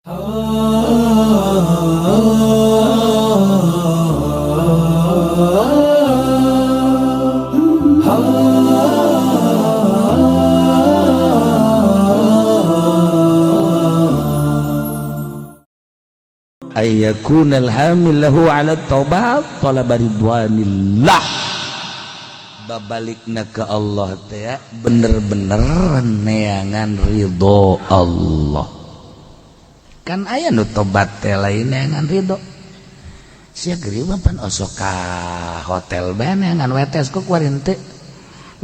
Ayyakunal hamil lahu ala taubat talaba ridwanillah. Babalikna ke Allah teh bener-bener neangan ridho Allah. Kan aya nu tobat teh lain neangan ridho. Sia geuring pan osok ka hotel bae neangan wetes kok kuari henteu.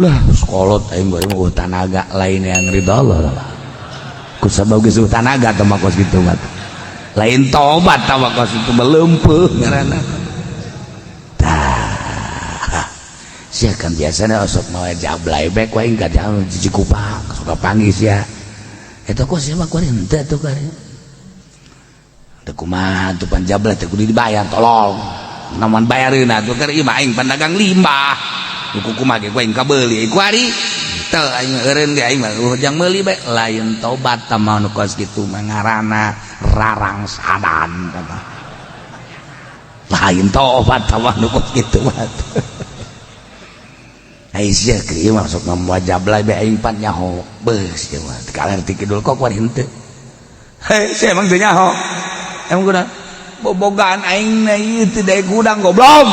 Lah sekolot aing bae mah tanaga lain yang ridho Allah. Ku sabab geus tanaga teh mah kos kitu mah. Lain tobat tah kos itu melempeuh ngaranna. Tah sia kan biasana osok mawa jablay bae ku aing ka jalan Cikupa suka panggih sia. Eta kok sia mah kuari henteu atuh kuari. Teu kumaha tuh pan jablay teh kudu dibayar tolong. Namun bayareun atuh keur ieu mah aing pandagang limbah. Nu kumaha ge ku aing kabeuli kuari. Teu aing eureun ge aing mah jang meuli bae lain tobat tah mah nu kos kitu mah ngaranna rarang sadan tah. Lain tobat tah mah nu kos kitu mah. Ai sia keur ieu mah sok ngamoa jablay bae aing pan nyaho. Beuh sia mah teu kalerti kidul kok kuari henteu. Hei sia emang teu nyaho. Emang kunaon? Bobogaan aing na ieu teu daek hudang goblok.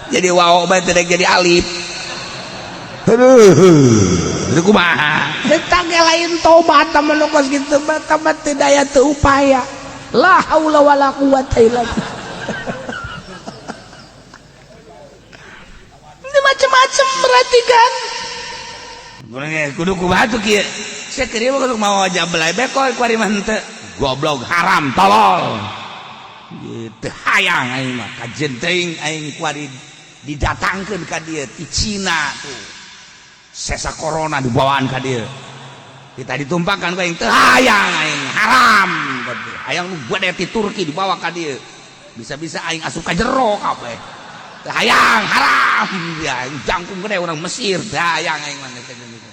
Jadi waw bae teu daek jadi alif. Aduh, itu kumaha? Eta ge lain tobat tah mah nu kos kitu mah tah mah teu daya teu upaya. La haula wala quwata illa billah. Ini macam-macam berarti kan. Kudu kumaha tuh kieu? Sia keur ieu mah kudu mawa jablay bae kok kuari mah henteu. Goblok haram tolol. Gitu hayang aing mah kajen teuing aing kuari didatangkeun ka dieu ti Cina tuh. Sesa corona dibawaan ka dieu. Kita ditumpangkan ku aing teu hayang aing haram. Hayang nu gede ti Turki dibawa ka dieu. Bisa-bisa aing asup ka jero kabeh. Teu hayang haram. Ya aing jangkung gede urang Mesir teu hayang aing mah teh gitu.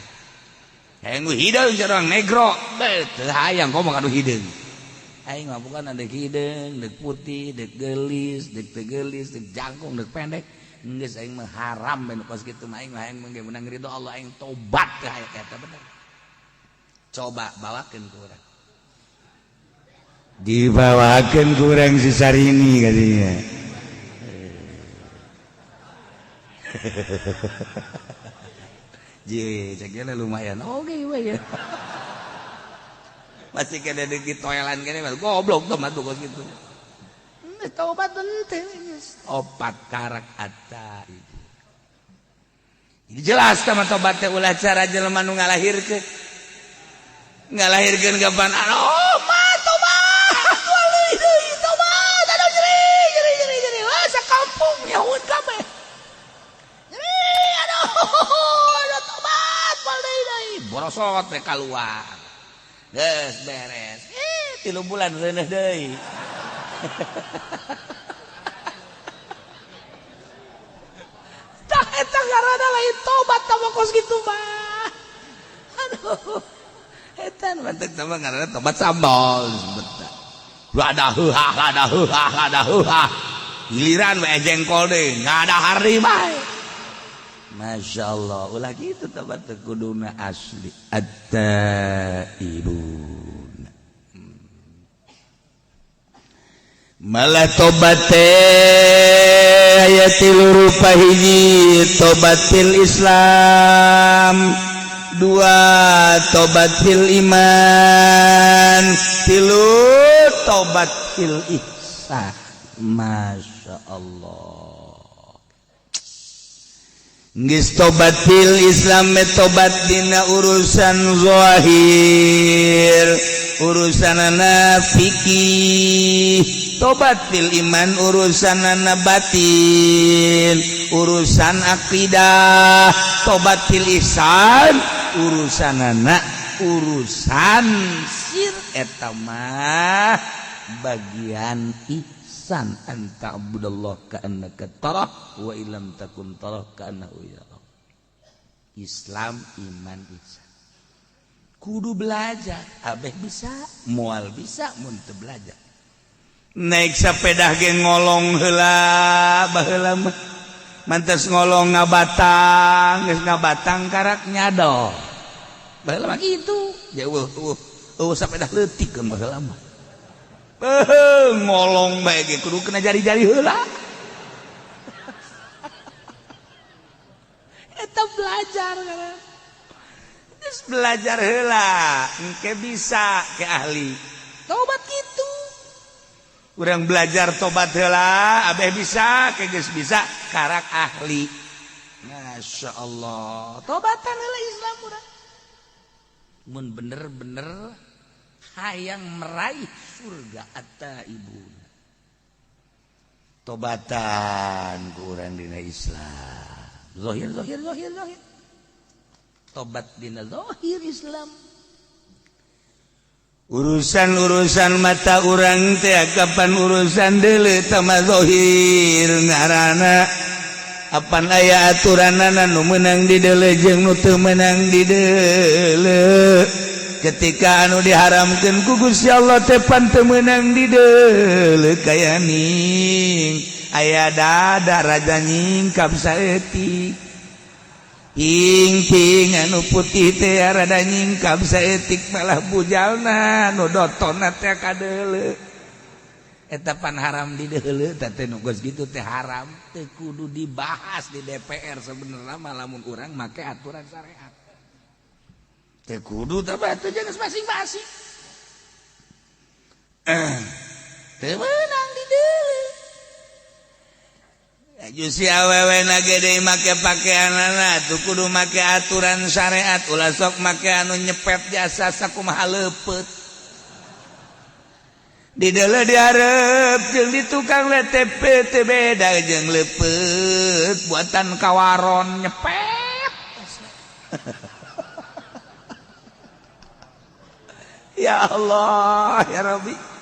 Hayang nu hideung urang negro. Beuh teu hayang komo ka nu hideung. Aing mah bukan deuk hideung, deuk putih, deuk geulis, deuk teu geulis, deuk jangkung, deuk pendek. Geus aing mah haram bae nu kos kitu mah aing mah hayang mah meunang ridho Allah aing tobat teh hayang eta bener. Coba bawakeun ku urang. Dibawakeun ku urang si Sarini kadinya. Je, cek lumayan. Oke, we ya. Masih kena di toilan kene mah goblok tuh mah kos kitu. Tobat henteu geus. Opat karak ata. Jadi jelas tah mah tobat teh ulah cara jelema nu ngalahirkeun. Ngalahirkeun kapan? Oh, mah tobat. Wali deui tobat. Aduh nyeri nyeri nyeri nyeri. Wah sakampung nyaun kabeh. Nyeri aduh aduh tobat wali deui. Borosot teh kaluar. Geus beres. 3 bulan reuneuh deui. Tah eta ngaranna lain tobat tah mah kos kitu mah. Aduh. Eta nu mantek tah mah ngaranna tobat sambal disebut teh. Lada heuhah lada heuhah lada heuhah. Giliran we jengkol deui ngadahar deui bae. Masya Allah, ulah kitu tobat teh kuduna asli. At-taibun. Malah tobat teh aya tilu rupa hiji tobat fil Islam, dua tobat fil iman, tilu tobat fil ihsan. Masya Allah. Geus tobat fil Islam tobat dina urusan zahir, urusanana fikih. Tobat fil iman urusanana batin, urusan akidah. Tobat fil ihsan urusanana urusan sir eta mah bagian ihsan. Anta abudallah ka'annaka tarah wa illam takun tarah ka'annahu yarah. Islam iman ihsan. Kudu belajar, abeh bisa, moal bisa mun teu belajar. Naik sepeda ge ngolong heula baheula mah. Mantes ngolong ngabatang, geus ngabatang karak nyadol. Baheula mah kitu. Jauh eueuh eueuh sepeda leutik baheula mah. Beuh, ngolong bae ge kudu kena jari-jari heula. Eta belajar kan. Geus belajar heula, engke bisa ke ahli. Tobat kitu. Urang belajar tobat heula, abeh bisa, ke geus bisa karak ahli. Masya Allah. Tobatan heula Islam urang. Mun bener-bener hayang meraih surga at-taibun. Tobatan ku urang dina Islam. Zahir zahir zahir zahir. Tobat dina zahir Islam. Urusan-urusan mata urang teh kapan urusan deuleu tama zahir ngaranna apan aya aturanana nu meunang di deuleu jeung nu teu meunang di deuleu. Ketika anu diharamkeun ku Gusti Allah teh pan teu meunang di deuleu kaya ning aya dada raja nyingkap saeutik. Ing-ting anu putih teh rada nyingkap saeutik malah bujalna nu dotonna teh kadeuleu. Eta pan haram di deuleu teh teh nu geus kitu teh haram teu kudu dibahas di DPR sebenarnya mah lamun urang make aturan syariat. Teu kudu teh batu jeung masing-masing. Teu meunang di deuleu. Si awewe na gede make pakaianana tuh kudu make aturan syariat, ulah sok make anu nyepet jasa sakumaha leupeut. Di deuleu dihareup jeung di tukang LTP teu beda jeung leupeut buatan kawaron nyepet. Ya Allah ya Rabbi.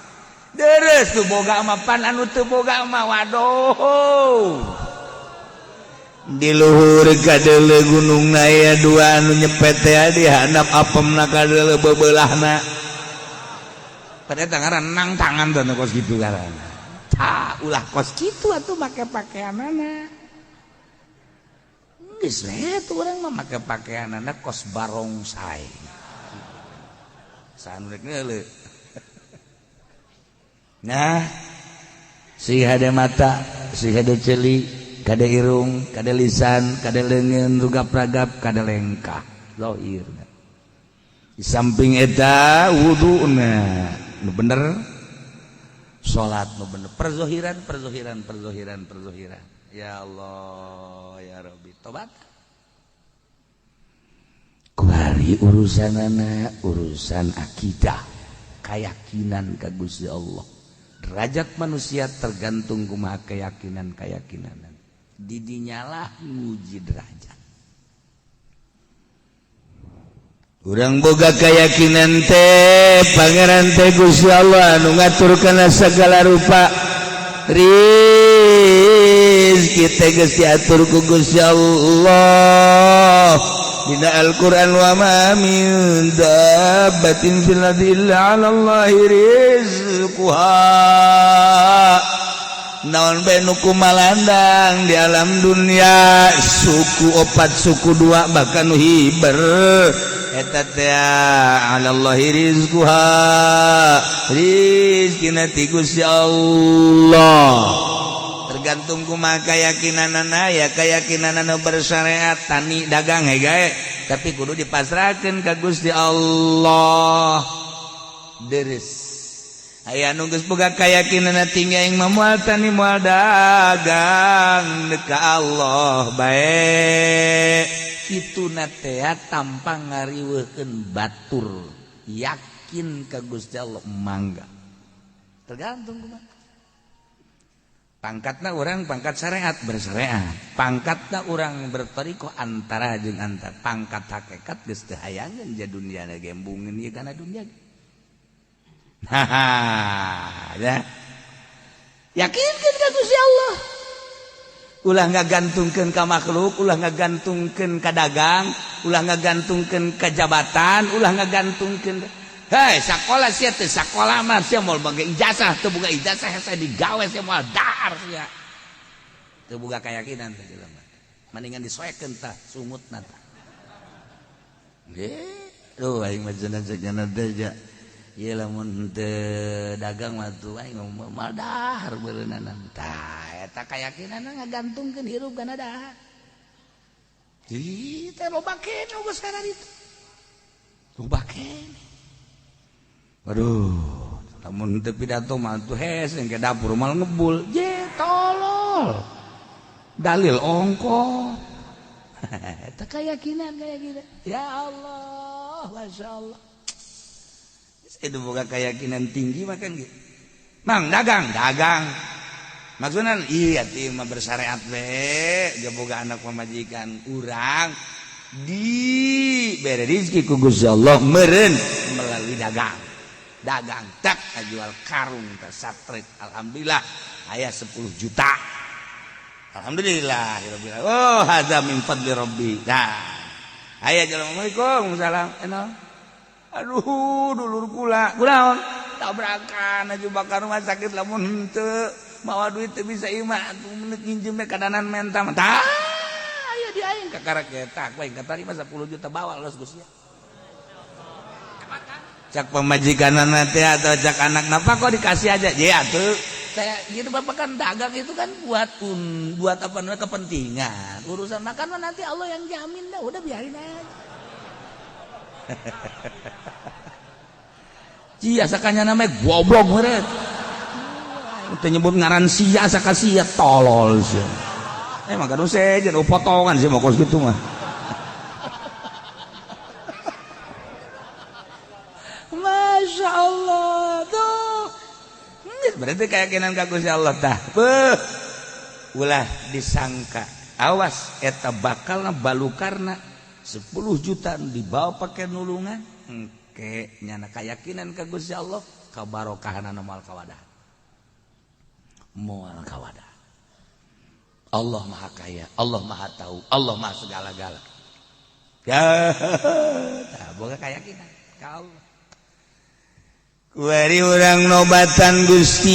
Deres tuh boga mah pan anu teu boga mah waduh. Di luhur kadeuleu gunung aya dua anu nyepet teh di handap apemna kadeuleu bebeulahna. Padahal tangan nang tangan tuh kos kitu ngaranna. Tah ulah kos kitu atuh make pakaianana. Geus we tuh urang mah make pakaianana kos barongsai. Saha nu rek ngeuleuh. Nah, si hade mata, si hade celi, kade irung, kade lisan, kade leungeun, rugap-ragap, kade lengkah. Zahir. Di samping eta wuduna nu bener, salat nu bener, perzohiran, perzohiran, perzohiran, perzohiran. Ya Allah, ya Rabbi, tobat. Kuari urusanana urusan akidah, keyakinan ka Gusti Allah. Derajat manusia tergantung kumaha keyakinan-keyakinan. Didinyalah nguji derajat. Urang boga keyakinan teh Pangeran teh Gusti Allah anu ngatur kana segala rupa. Rizki teh geus diatur ku Gusti Allah. Dina Al-Qur'an wa ma min dabbatin fil ardi illa 'ala Allahi rizquha. Naon bae nu kumalandang di alam dunia, suku opat suku dua bahkan nu hiber eta teh 'ala Allahi rizquha. Rizkina ti Gusti Allah. Tergantung kumaha keyakinanana ya keyakinanana bersyariat tani dagang he gae tapi kudu dipasrahkeun ka Gusti Allah. Deres aya nu geus boga keyakinanna tinggi aing mah moal tani moal dagang ka Allah bae. Kituna teh tanpa ngariweuhkeun batur yakin ka Gusti Allah mangga. Tergantung kumaha. Pangkatna orang pangkat syariat bersyariat, pangkatna orang bertoriko antara jeung antara, pangkat hakikat geus teu hayangeun ja dunia na gembungeun ieu kana dunia. Haha ya. Yakinkeun ka Gusti Allah. Ulah ngagantungkeun ka makhluk, ulah ngagantungkeun ka dagang, ulah ngagantungkeun ka jabatan, ulah ngagantungkeun. Hei, sakola sia teh sakola mah sia moal boga ijazah, teu boga ijazah saya digawe sia moal dahar sia. Teu boga keyakinan teh jelema. Mendingan disoekeun tah sungutna tah. Nggih, duh aing mah cenah cenah teh ja. Ieu lamun teu dagang mah tuh aing moal dahar beureunanan. Tah eta keyakinan ngagantungkeun hirup kana dahar. Ih, teh loba keneh geus kana ditu. Loba keneh. Aduh, lamun teu pidato mah tuh hese ke dapur mal ngebul. Je tolol. Dalil ongko. Eta keyakinan keyakinan. Ya Allah, Masya Allah. Itu boga keyakinan tinggi makan gitu. Mang dagang, dagang. Maksudnya iya ti mah bersyariat we, ge boga anak pamajikan urang di bere rezeki ku Gusti Allah meureun melalui dagang. Dagang tak jual karung teh satret, alhamdulillah aya 10 juta. Alhamdulillah rabbil alamin. Oh, hadza min fadli rabbi. Nah, aya assalamualaikum salam. Eno. Aduh, dulur kula. Kunaon? Tabrakan aju bakar rumah sakit lamun henteu mawa duit teu bisa ieu mah atuh menit nginjem we kadanan menta mah. Tah, aya di aing kakarak eta ku aing katarima 10 juta bawa los Gusti. Cak pamajikanana teh atau cak anak napa kok dikasih aja? Ya atuh. Saya gitu bapak kan dagang itu kan buat buat apa namanya kepentingan. Urusan makan mah nanti Allah yang jamin dah, udah biarin aja. Cia sakanya namanya goblok meureun. Teu nyebut ngaran sia saka sia tolol sia. Emang kan sejen potongan sih mau kos gitu mah. Masya Allah tuh. Berarti keyakinan ka Gusti Allah tah. Beuh. Ulah disangka. Awas eta bakalna balukarna 10 juta dibawa pakai nulungan. Engke nyana keyakinan ka Gusti Allah kabarokahanana moal kawadah. Moal kawadah. Allah Maha Kaya, Allah Maha Tahu, Allah Maha segala-gala. Ya, tah boga keyakinan ka Allah. Kuari urang nobatan Gusti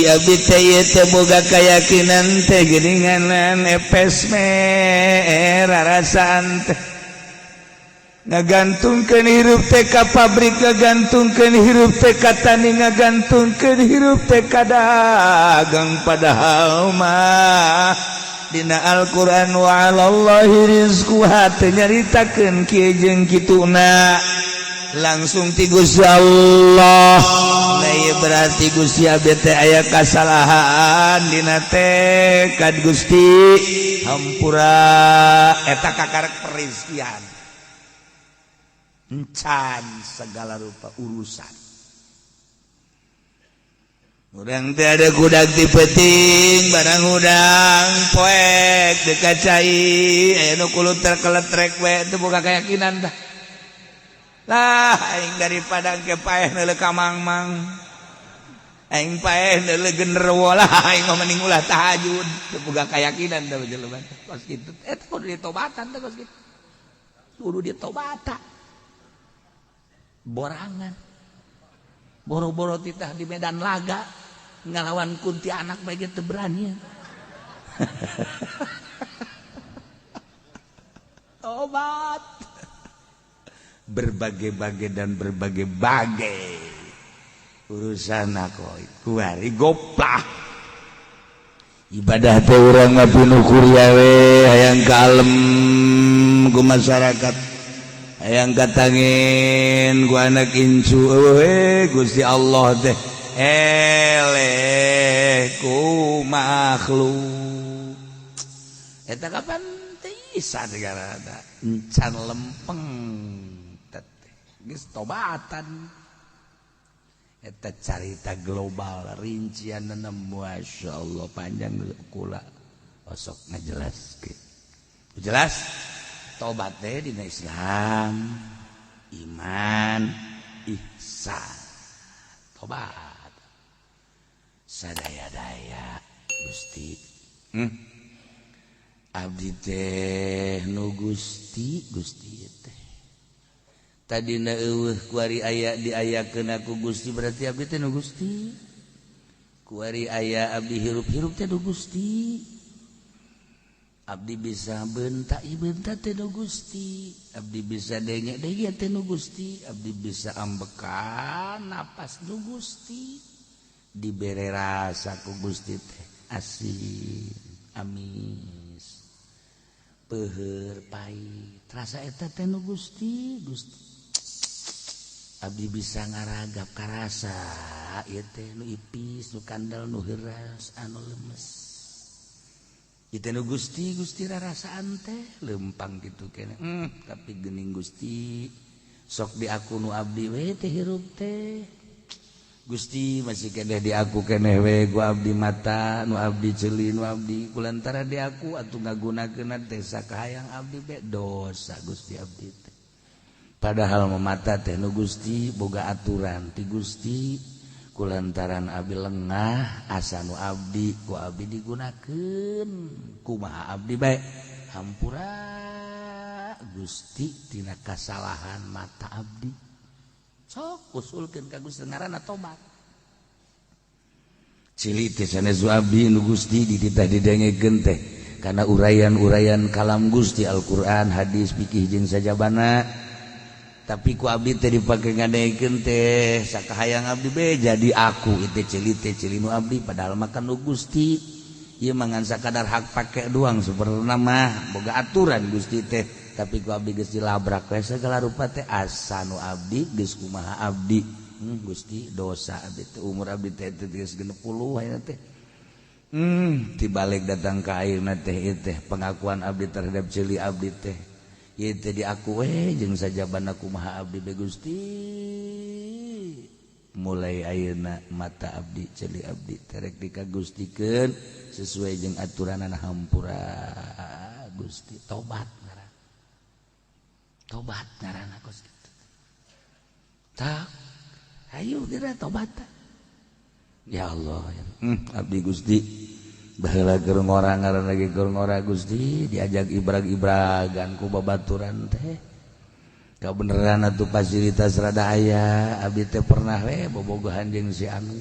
abdi teh ieu teh boga keyakinan teh geuninganan epes merarasaan teh ngagantungkeun hirup teh ka pabrik, ngagantungkeun hirup teh ka tani, ngagantungkeun hirup teh ka dagang, padahal mah dina Al-Qur'an wa 'alallahi rizquha teh nyaritakeun kieu jeung kituna langsung ti Gusti Allah. Nah, ieu berarti Gusti abdi teh aya kasalahan dina tekad Gusti hampura eta kakarek perizkian encan segala rupa urusan. Urang teh ada kudak ti peuting barang hudang poek dekat cai aya nu kuluter keletrek we teu boga keyakinan tah. Lah aing daripada ke paeh neuleuh ka mangmang aing paeh neuleuh genderuwo lah aing mah mending ulah tahajud teu boga keyakinan tah jelema teh kos kitu eta kudu ditobatan teh kos kitu kudu ditobatan borangan boro-boro titah di medan laga ngalawan kuntianak bae ge teu berani. Tobat berbagai-bagai dan berbagai-bagai urusan aku kuari goplah ibadah teh urang mah pinuh kuria we hayang kalem ku masyarakat hayang katangin ku anak incu we Gusti Allah teh eleh ku makhluk eta kapan teh isa negara encan lempeng geus tobatan eta carita global rincian Masya Allah panjang kula osok ngajelaskeun jelas tobat teh dina Islam iman ihsan tobat sadaya-daya Gusti Abdi teh nu Gusti Gusti teh tadina eueuh kuari aya diayakeun ku Gusti berarti abdi teh nu Gusti kuari aya abdi hirup-hirup teh nu Gusti abdi bisa bentak bentak teh nu Gusti abdi bisa denge-denge teh nu Gusti abdi bisa ambekan napas nu Gusti dibere rasa ku Gusti teh asin amis peuheur pahit rasa eta teh nu Gusti Gusti abdi bisa ngaragap karasa ieu teh nu ipis nu kandel nu heuras anu lemes ieu teh nu Gusti Gusti rarasaan teh lempang kitu keneh tapi geuning Gusti sok di aku nu abdi we teh hirup teh Gusti masih keneh di aku keneh we ku abdi mata nu abdi ceuli nu abdi kulantara di aku atuh ngagunakeun teh sakahayang abdi be dosa Gusti abdi teh padahal mata teh nu Gusti boga aturan ti Gusti kulantaran abdi lengah asa nu abdi ku abdi digunakeun kumaha abdi bae hampura Gusti tina kasalahan mata abdi sok usulkeun ka Gusti ngaranna tobat cili teh sanes abdi nu Gusti dititah didengekeun teh kana uraian-uraian kalam Gusti Al-Qur'an hadis fikih jeung sajabana tapi ku abdi teh dipake ngadengekeun teh sakahayang abdi be jadi aku ieu teh cili nu abdi padahal mah kan nu Gusti ieu mah ngan sakadar hak pake doang sebenarna mah boga aturan Gusti teh tapi ku abdi geus dilabrak we segala rupa teh asa nu abdi geus kumaha abdi Gusti dosa abdi teh umur abdi teh geus 60 ayeuna teh tibalik datang ka ayeuna teh ieu teh pengakuan abdi terhadap ceuli abdi teh ieu teh diaku we jeung sajabana kumaha abdi be Gusti mulai ayeuna mata abdi ceuli abdi terek dikagustikeun sesuai jeung aturanana hampura Gusti tobat ngaran tobat ngaranna kos kitu tak ayo geura tobat ya Allah abdi Gusti baheula keur ngora ngaran lagi keur ngora Gusti diajak ibrag-ibragan ku babaturan teh kabeneran atuh fasilitas rada aya abdi teh pernah we bobogohan jeung si anu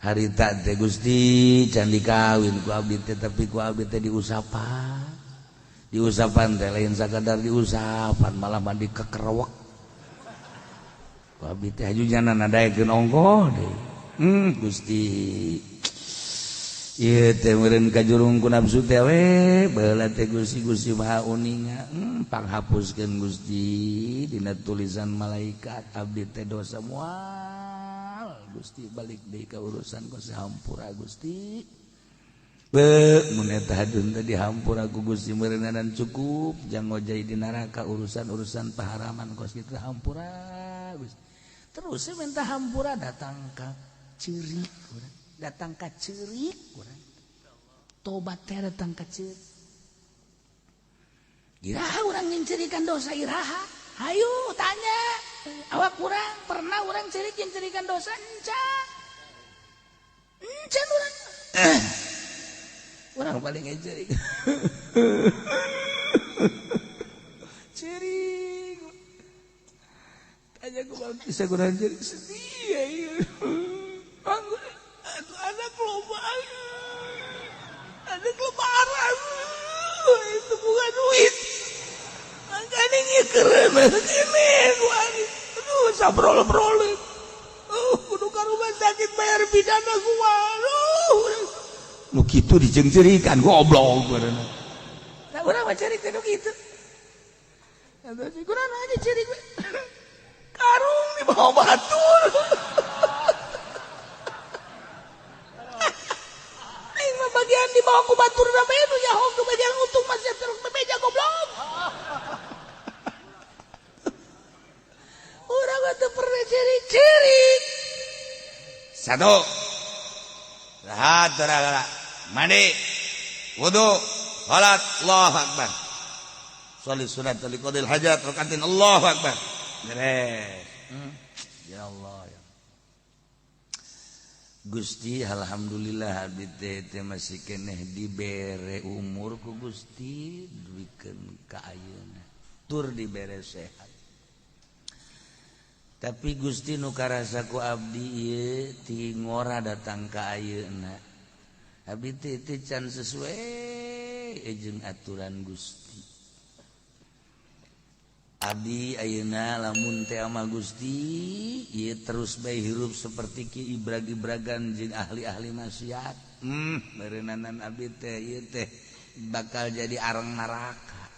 harita teh Gusti can dikawin ku abdi teh tapi ku abdi teh diusapan diusapan teh lain sakadar diusapan malah mandi kekerewek ku abdi teh haju jana nadaekeun ongkoh deui Gusti ieu teh meureun kajurung ku nafsu teh we baheula teh Gusti Gusti Maha uninga panghapuskeun Gusti dina tulisan malaikat abdi teh dosa moal Gusti balik deui ka urusan ku hampura Gusti be mun eta hadun teh dihampura ku Gusti meureunnan cukup jang ngojay di neraka urusan-urusan paharaman kos kitu hampura Gusti terus saya minta hampura datang ka ceurik urang datang ka ceurik urang tobat teh datang ka ceurik iraha urang nyincirikan dosa iraha hayu tanya awak urang pernah urang ceurik nyincirikan dosa encan encan urang urang paling ceurik ceurik tanya ku bisa kurang ceurik sedih ya anak loba anak lebaran itu bukan duit makanya ini keren ini aduh sabrol-brol kudu ka rumah sakit bayar pidana gua aduh nu kitu dijengcerikan goblok nah urang mah cerik teh nu kitu atuh kurang aja cerik karung di bawah batur bagian di bawah ku batur bae nu nyaho ke bagian untung masih terus bebeja goblok. Urang mah teu pernah ciri-ciri. Satu. Rahat gara-gara mandi, wudu, salat, Allahu akbar. Sholli sunat liqadil hajat rakaatin Allahu akbar. Beres. Ya Allah ya. Gusti alhamdulillah abdi teh masih keneh dibere umur ku Gusti duikeun ka ayeuna tur dibere sehat. Tapi Gusti nu karasa ku abdi ieu ti ngora datang ka ayeuna. Abdi teh can sesuai jeung aturan Gusti. Abdi ayeuna lamun teh ama Gusti ieu terus bae hirup seperti ki ibrag-ibragan jeung ahli-ahli maksiat. Meureunana abdi teh ieu teh bakal jadi arang neraka.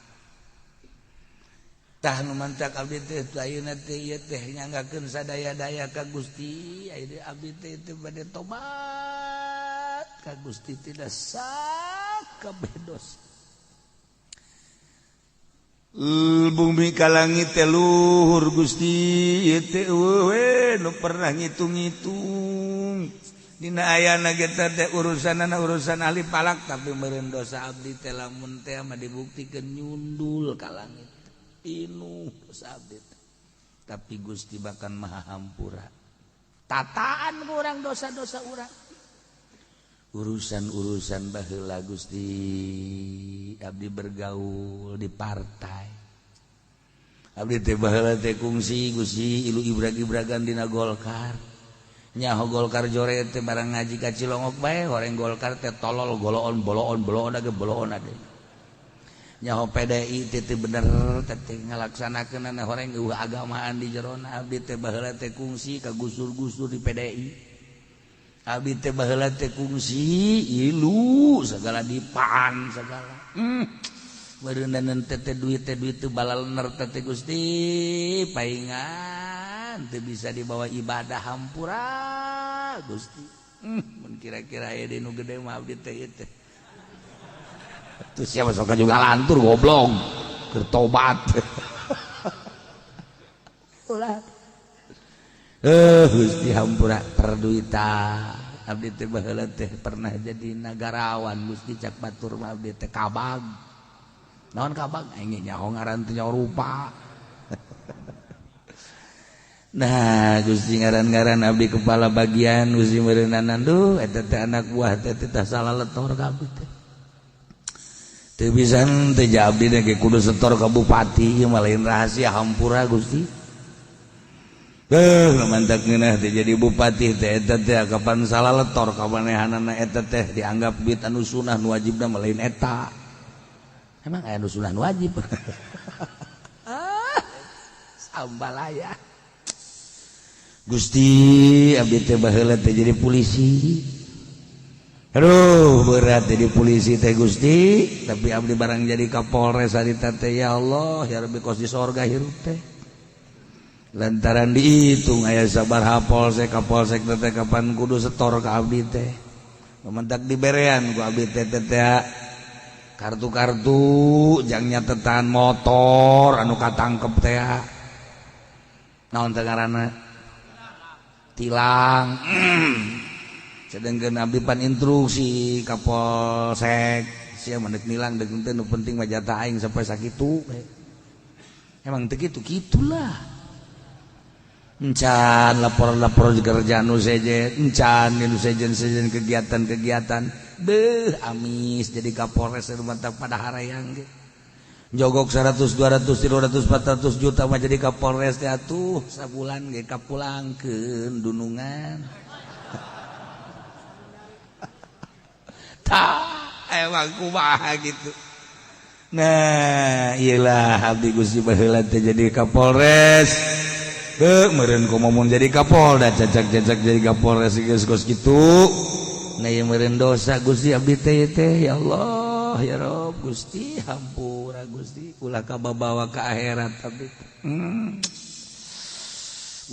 Tah nu mantak abdi teh ayeuna teh ieu teh nyanggakeun sadaya-daya ka Gusti, ayeuna abdi teh teu bade tobat ka Gusti tidak sakabeh dosa. Bumi ka langit teh luhur Gusti ieu teh eueuh nu pernah ngitung-ngitung dina ayana ge teh urusanana urusan ahli palak tapi meureun dosa abdi teh lamun teh mah dibuktikeun nyundul ka langit pinuh dosa abdi teh. Tapi Gusti bahkan maha hampura tataan ku urang dosa-dosa urang urusan-urusan baheula Gusti abdi bergaul di partai abdi teh baheula teh kungsi Gusti ilu ibrag-ibragan dina Golkar nyaho Golkar jore teh barang ngaji ka Cilongok bae horeng Golkar teh tolol goloon boloon boloon age boloon ade nyaho PDI teh teh bener teh ngalaksanakeunana horeng eueuh agamaan di jerona abdi teh baheula teh kungsi ka gusur-gusur di PDI abdi teh baheula teh kungsi ilu segala dipaan segala meureunana teh duit teh balalener teh Gusti paingan teu bisa dibawa ibadah hampura Gusti. Mun kira-kira aya deui nu gede mah abdi teh ieu teh atuh sia sok juga lantur goblok keur tobat ulah. Gusti hampura perduitan abdi teh baheula teh pernah jadi nagarawan Gusti cak batur mah abdi teh kabag naon kabag aing nyaho ngaran teh nyaho rupa. Nah Gusti ngaran-ngaran abdi kepala bagian Gusti meureunana duh eta teh anak buah teh teh salah letor ka abdi teh teu bisa teh abdi teh kudu setor ka bupati ieu mah lain rahasia hampura Gusti. Mantak ngeunah teh jadi bupati teh eta teh kapan salah letor kamanehanana eta teh dianggap duit anu sunah nu wajibna mah lain eta. Emang aya nu sunah nu wajib. Sambalaya. Gusti abdi teh baheula teh jadi polisi. Aduh berat jadi polisi teh Gusti, tapi abdi barang jadi Kapolres harita teh ya Allah ya Rabbi kos di sorga hirup teh. Lantaran dihitung aya sabaraha polsek kapolsek teh kapan kudu setor ka abdi teh mementak diberean ku abdi teh teh kartu-kartu jang nyatetan motor anu katangkep teh naon teh ngaranna tilang. Sedengkeun abdi pan instruksi kapolsek sia mah deuk nilang deuk teu nu penting mah jatah aing sampai sakitu. Emang teu kitu kitulah. Encan laporan-laporan kerjaan nu sejen, encan nu sejen-sejen kegiatan-kegiatan. Beuh amis jadi Kapolres mantap pada harayang ge. Jogok 100, 200, 300, 400 juta mah jadi Kapolres teh atuh sabulan ge kapulangkeun dunungan. Tah emang kumaha gitu. Nah, iyalah abdi Gusti baheula teh jadi Kapolres. Meureun komo mun jadi Kapolda cacak-cacak jadi Kapolres geus kos kitu. Nah ieu meureun dosa Gusti abdi teh teh ya Allah ya Rob Gusti hampura Gusti ulah kababawa ka akhirat abdi.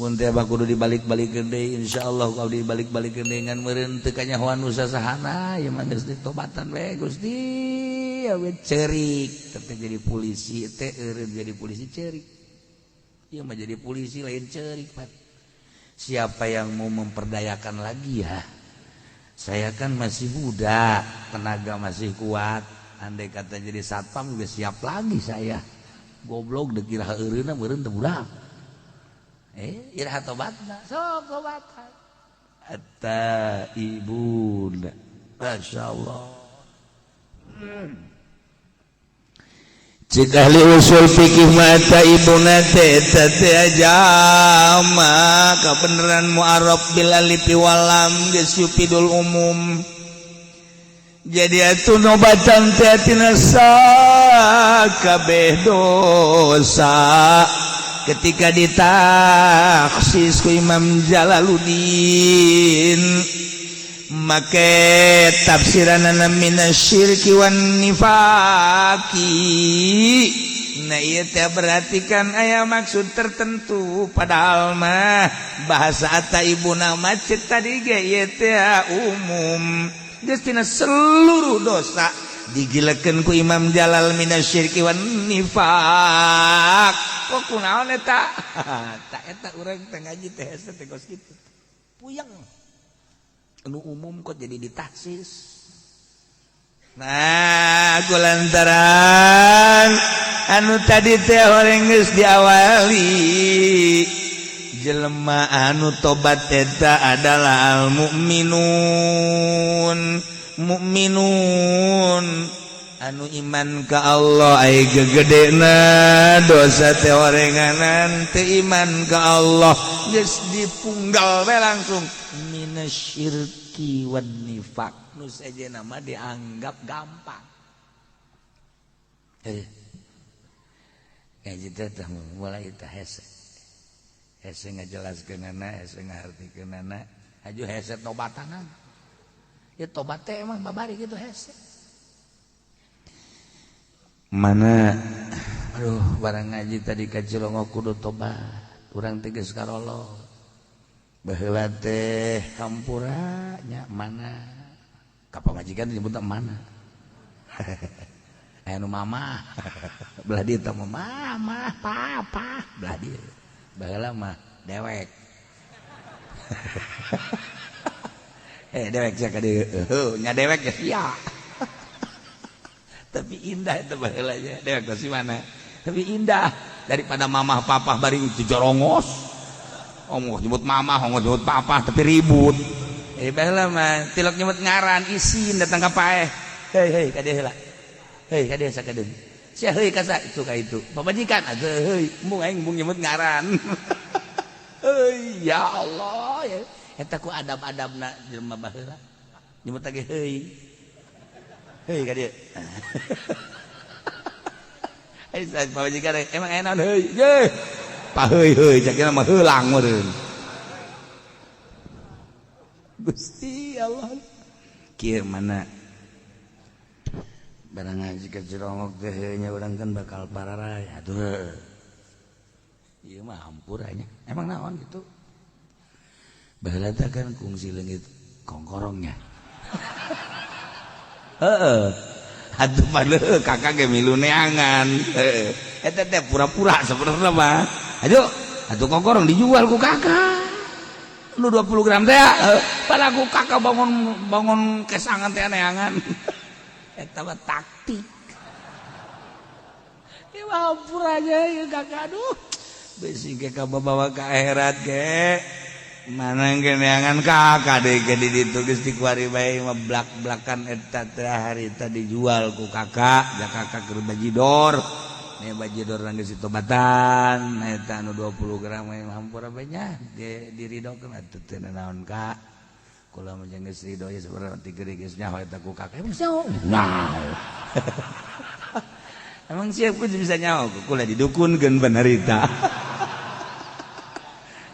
Mun teh kudu dibalik-balikeun deui insyaallah ku abdi dibalik-balikeun deui ngan meureun teu kanyahoan nu sasahana ieu mah geus ditobatan we Gusti we ceurik teh jadi polisi teh eureun jadi polisi ceurik. Ieu mah jadi polisi lain ceurik Pak. Siapa yang mau memperdayakan lagi ya? Saya kan masih muda, tenaga masih kuat. Andai kata jadi satpam juga siap lagi saya. Goblok deuk iraha eureunna meureun teu budak. Iraha tobatna, sok tobatan. At-taibun. Masyaallah. Cik ahli usul fikih mata ibuna teh eta teh jama kabeneran mu'arraf bil alif wal lam geus yufidul umum. Jadi atuh nobatan teh tina sakabeh dosa ketika ditaksis ku Imam Jalaluddin make tafsiranana minasyirki wan nifaqi. Nah ieu teh berarti kan aya maksud tertentu, padahal mah bahasa at-taibuna mah ceuk tadi ge ieu teh umum geus tina seluruh dosa digilekeun ku Imam Jalal minasyirki wan nifaq. Kok kunaon eta? Tak eta urang teh ngaji teh hese teh kos kitu puyeng anu umum kok jadi ditaksis. Nah, kulantaran anu tadi teh horeng geus diawali jelema anu tobat eta adalah al mukminun, mukminun anu iman ka Allah. Ai gegedena dosa teh horenganan teu iman ka Allah geus dipunggal we langsung minasyirki wan nifaq. Nu sejenna mah dianggap gampang. Ngaji teh tah mulai teh hese hese ngajelaskeunana, hese ngahartikeunana, aju hese tobatanan ya. Tobat teh emang babari gitu hese. Mana aduh, barang ngaji tadi ka Cilongok kudu tobat urang teh geus karolo baheula teh hampura nya. Mana ka pamajikan disebut mana aya nu mama belah dieu teh mama papa belah dieu baheula mah dewek dewek sia ka dieu nya dewek ya sia. Tapi indah itu baheula nya dewek teh si mana, tapi indah daripada mamah papah bari jorongos onggoh nyebut mamah onggoh nyebut papah tapi ribut. Baheula mah tilok nyebut ngaran isin datang ka paeh, hei hei ka dieu heula, hei ka dieu sakadeung sia, heuy ka sa itu ka itu pamajikan atuh heuy embung aing embung nyebut ngaran. Heuy ya Allah ya eta ku adab-adabna jelema baheula nyebut lagi heuy heuy ka dieu. Ai pamajikan emang aya naon heuy ye pa heuy heuy cak mah heulang meureun. Gusti Allah kieu mana barang ngaji ka Cilongok teh nya urang kan bakal pararaya atuh ieu mah hampura nya emang naon gitu baheula teh kan kungsi leungit kongkorongnya. Heeh atuh padahal kakak ge milu neangan heeh eta teh pura-pura sebenarnya mah aduh atuh kongkorong dijual ku kakak nu 20 gram teh pada ku kakak bangun bangun kesangan teh neangan eta mah taktik ieu mah hampura aja ieu kakak. Aduh besi ge kabawa ka akhirat ge mana ge neangan kakak deui ge di ditu geus dikuari bae mah blak-blakan eta teh harita dijual ku kakak ya kakak keur bajidor nih bajidor geus ditobatan eta anu 20 gram mah hampura bae nya diridokeun atuh teu naon kak kula mah jeung geus ridho ya sebenarnya ti geuring geus nyaho eta ku kakak emang nyaho nyaho emang siap ku bisa nyaho kula didukunkeun bener eta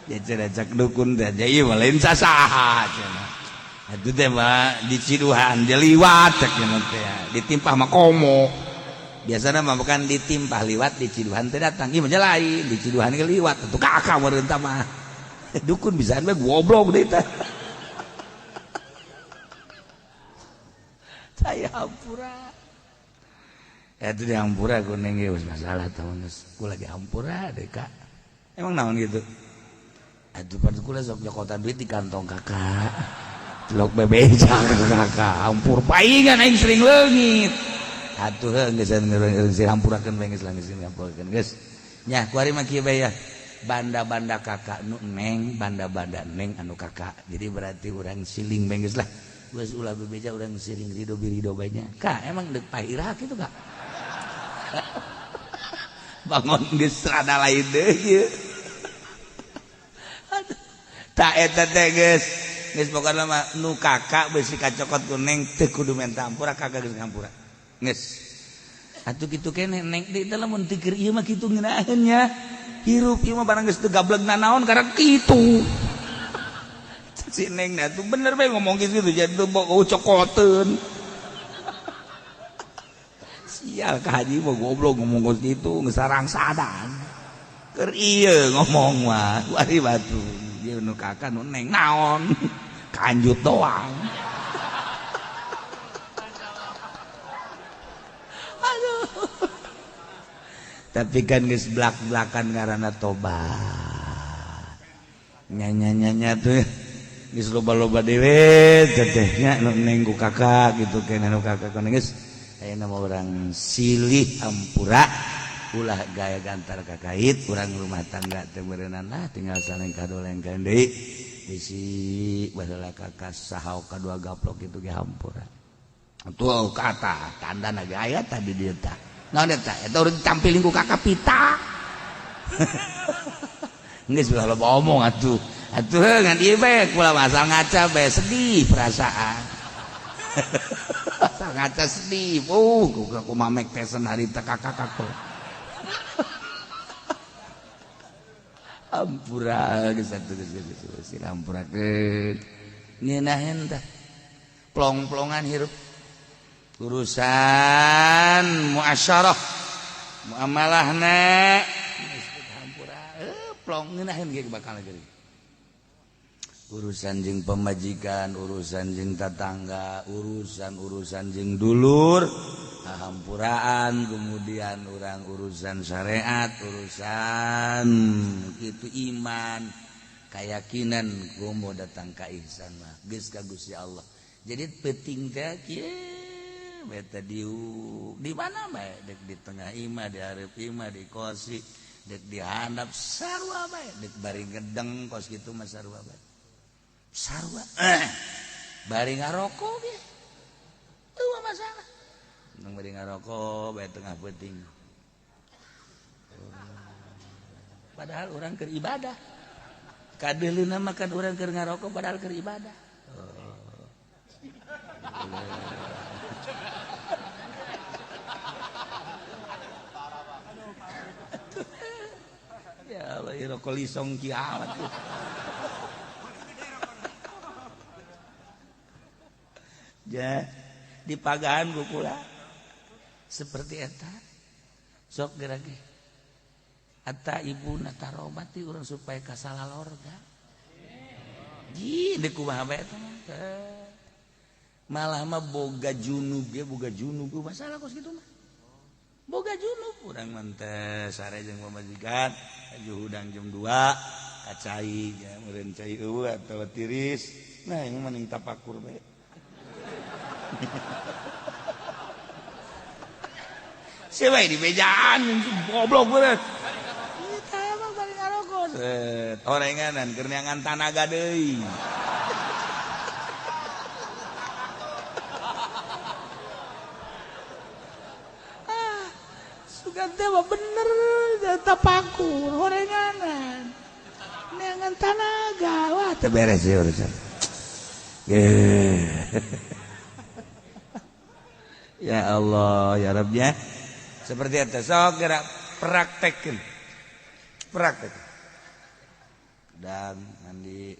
ya cenah cak dukun teh ieu mah lain sasaha cenah atuh teh mah diciduhan dia liwat cek cenah teh ditimpah mah komo biasana mah bukan ditimpah liwat diciduhan teh datang ieu mah lain diciduhan ge liwat atuh kakak meureun tah mah dukun bisaan bae goblok deui teh. Saya hampura itu di hampura kuning geus masalah tahun geus ku lagi hampura deh kak emang naon gitu atuh pada kula sok nyokotan duit di kantong kakak tilok bebeja kakak hampur paingan aing sering leungit atuh heuh geus geus hampurakeun bae geus lah geus hampurakeun geus nya kuari mah kieu bae ya. Banda-banda kakak nu neng, banda-banda neng anu kakak. Jadi berarti orang siling bae geus lah. Geus ulah bebeja urang siling ridho birido bae nya. Kak, emang deuk pahira kitu kak? Bangun geus rada lain deui ieu. Tak eta teh geus. Geus pokona mah nu kakak beusi kacokot ku neng teu kudu menta ampura, kakak geus ngampura. Geus. Atuh kitu keneh neng deui teh lamun teu keur ieu mah kitu ngeunaheun nya. Hirup ieu mah barang geus teu gableg nanaon karek kitu. Si neng nah tuh bener bae ngomong gitu jadi tuh bau cokoteun. Sial ka haji mah goblok ngomong kos kitu geus sarangsadan. Keur ieu ngomong mah wari batu. Ieu nu kakak nu neng naon? Kanjut doang. Aduh. Tapi kan geus blak-blakan ngaranna tobat. Nya-nya-nya tuh geus loba-loba dewe teteh nya nu neng ku kakak gitu keneh nu kakak kana geus ayeuna mah urang silih hampura ulah gaya gantar kakait urang rumah tangga teh meureunana lah tinggal saling kadolengkeun deui bisi baheula kakak saha kadua gaplok kitu ge hampura. Tuh kata tandana ge aya tadi dieu tah. Naon eta? Eta urang tampiling ku kakak pita. Geus ulah loba omong atuh. Atuh ngan ieu bae kula asal ngaca bae sedih perasaan. Asal ngaca sedih. Ku mamek tesen harita kakak kakak. Ampura geus atuh geus geus geus ampurakeun. Ngeunaheun tah. Plong-plongan hirup. Urusan muasyarah muamalahna geus hampura plong ngeunaheun ge bakal geuring. Urusan jeung pemajikan, urusan jeung tetangga, urusan-urusan jeung dulur, hampuraan, kemudian orang urusan syariat, urusan itu iman, keyakinan komo datang ka ihsan mah geus ka Gusti Allah. Jadi penting teh kieu beta diu di mana bae dek di tengah imah, di hareup imah, di kosi, dek di handap sarua bae, dek bari gedeng kos kitu mah sarua bae. Sarua bari ngarokok ge eueuh masalah. Nang bari ngarokok bae tengah peuting. Padahal urang keur ibadah. Kadeuleuna mah kan urang keur ngarokok padahal keur ibadah. Ya Allah, rokok lisong kiamat. Ja, di pagahan kukula seperti eta sok geura ge eta ibu na tarobati urang supaya kasalah lorga. Ji deuk kumaha bae eta mah. Malah mah boga junub ge boga junub masalah kos kitu mah. Boga junub urang mah teh sare jeung pamajikan aju hudang jam 2 kacai ya meureun cai eueuh atawa tiris. Nah ini mending tapakur bae. Siapa di bejaan goblok bener. Eta emang bari ngarokok. Set orenganan keur neangan tanaga deui. Ah, sugan teh mah bener tapakur orenganan. Neangan tanaga wah teu beres ieu urusan. Ya Allah ya Rabb ya. Seperti itu sok gerak praktekin. Praktek. Dan mandi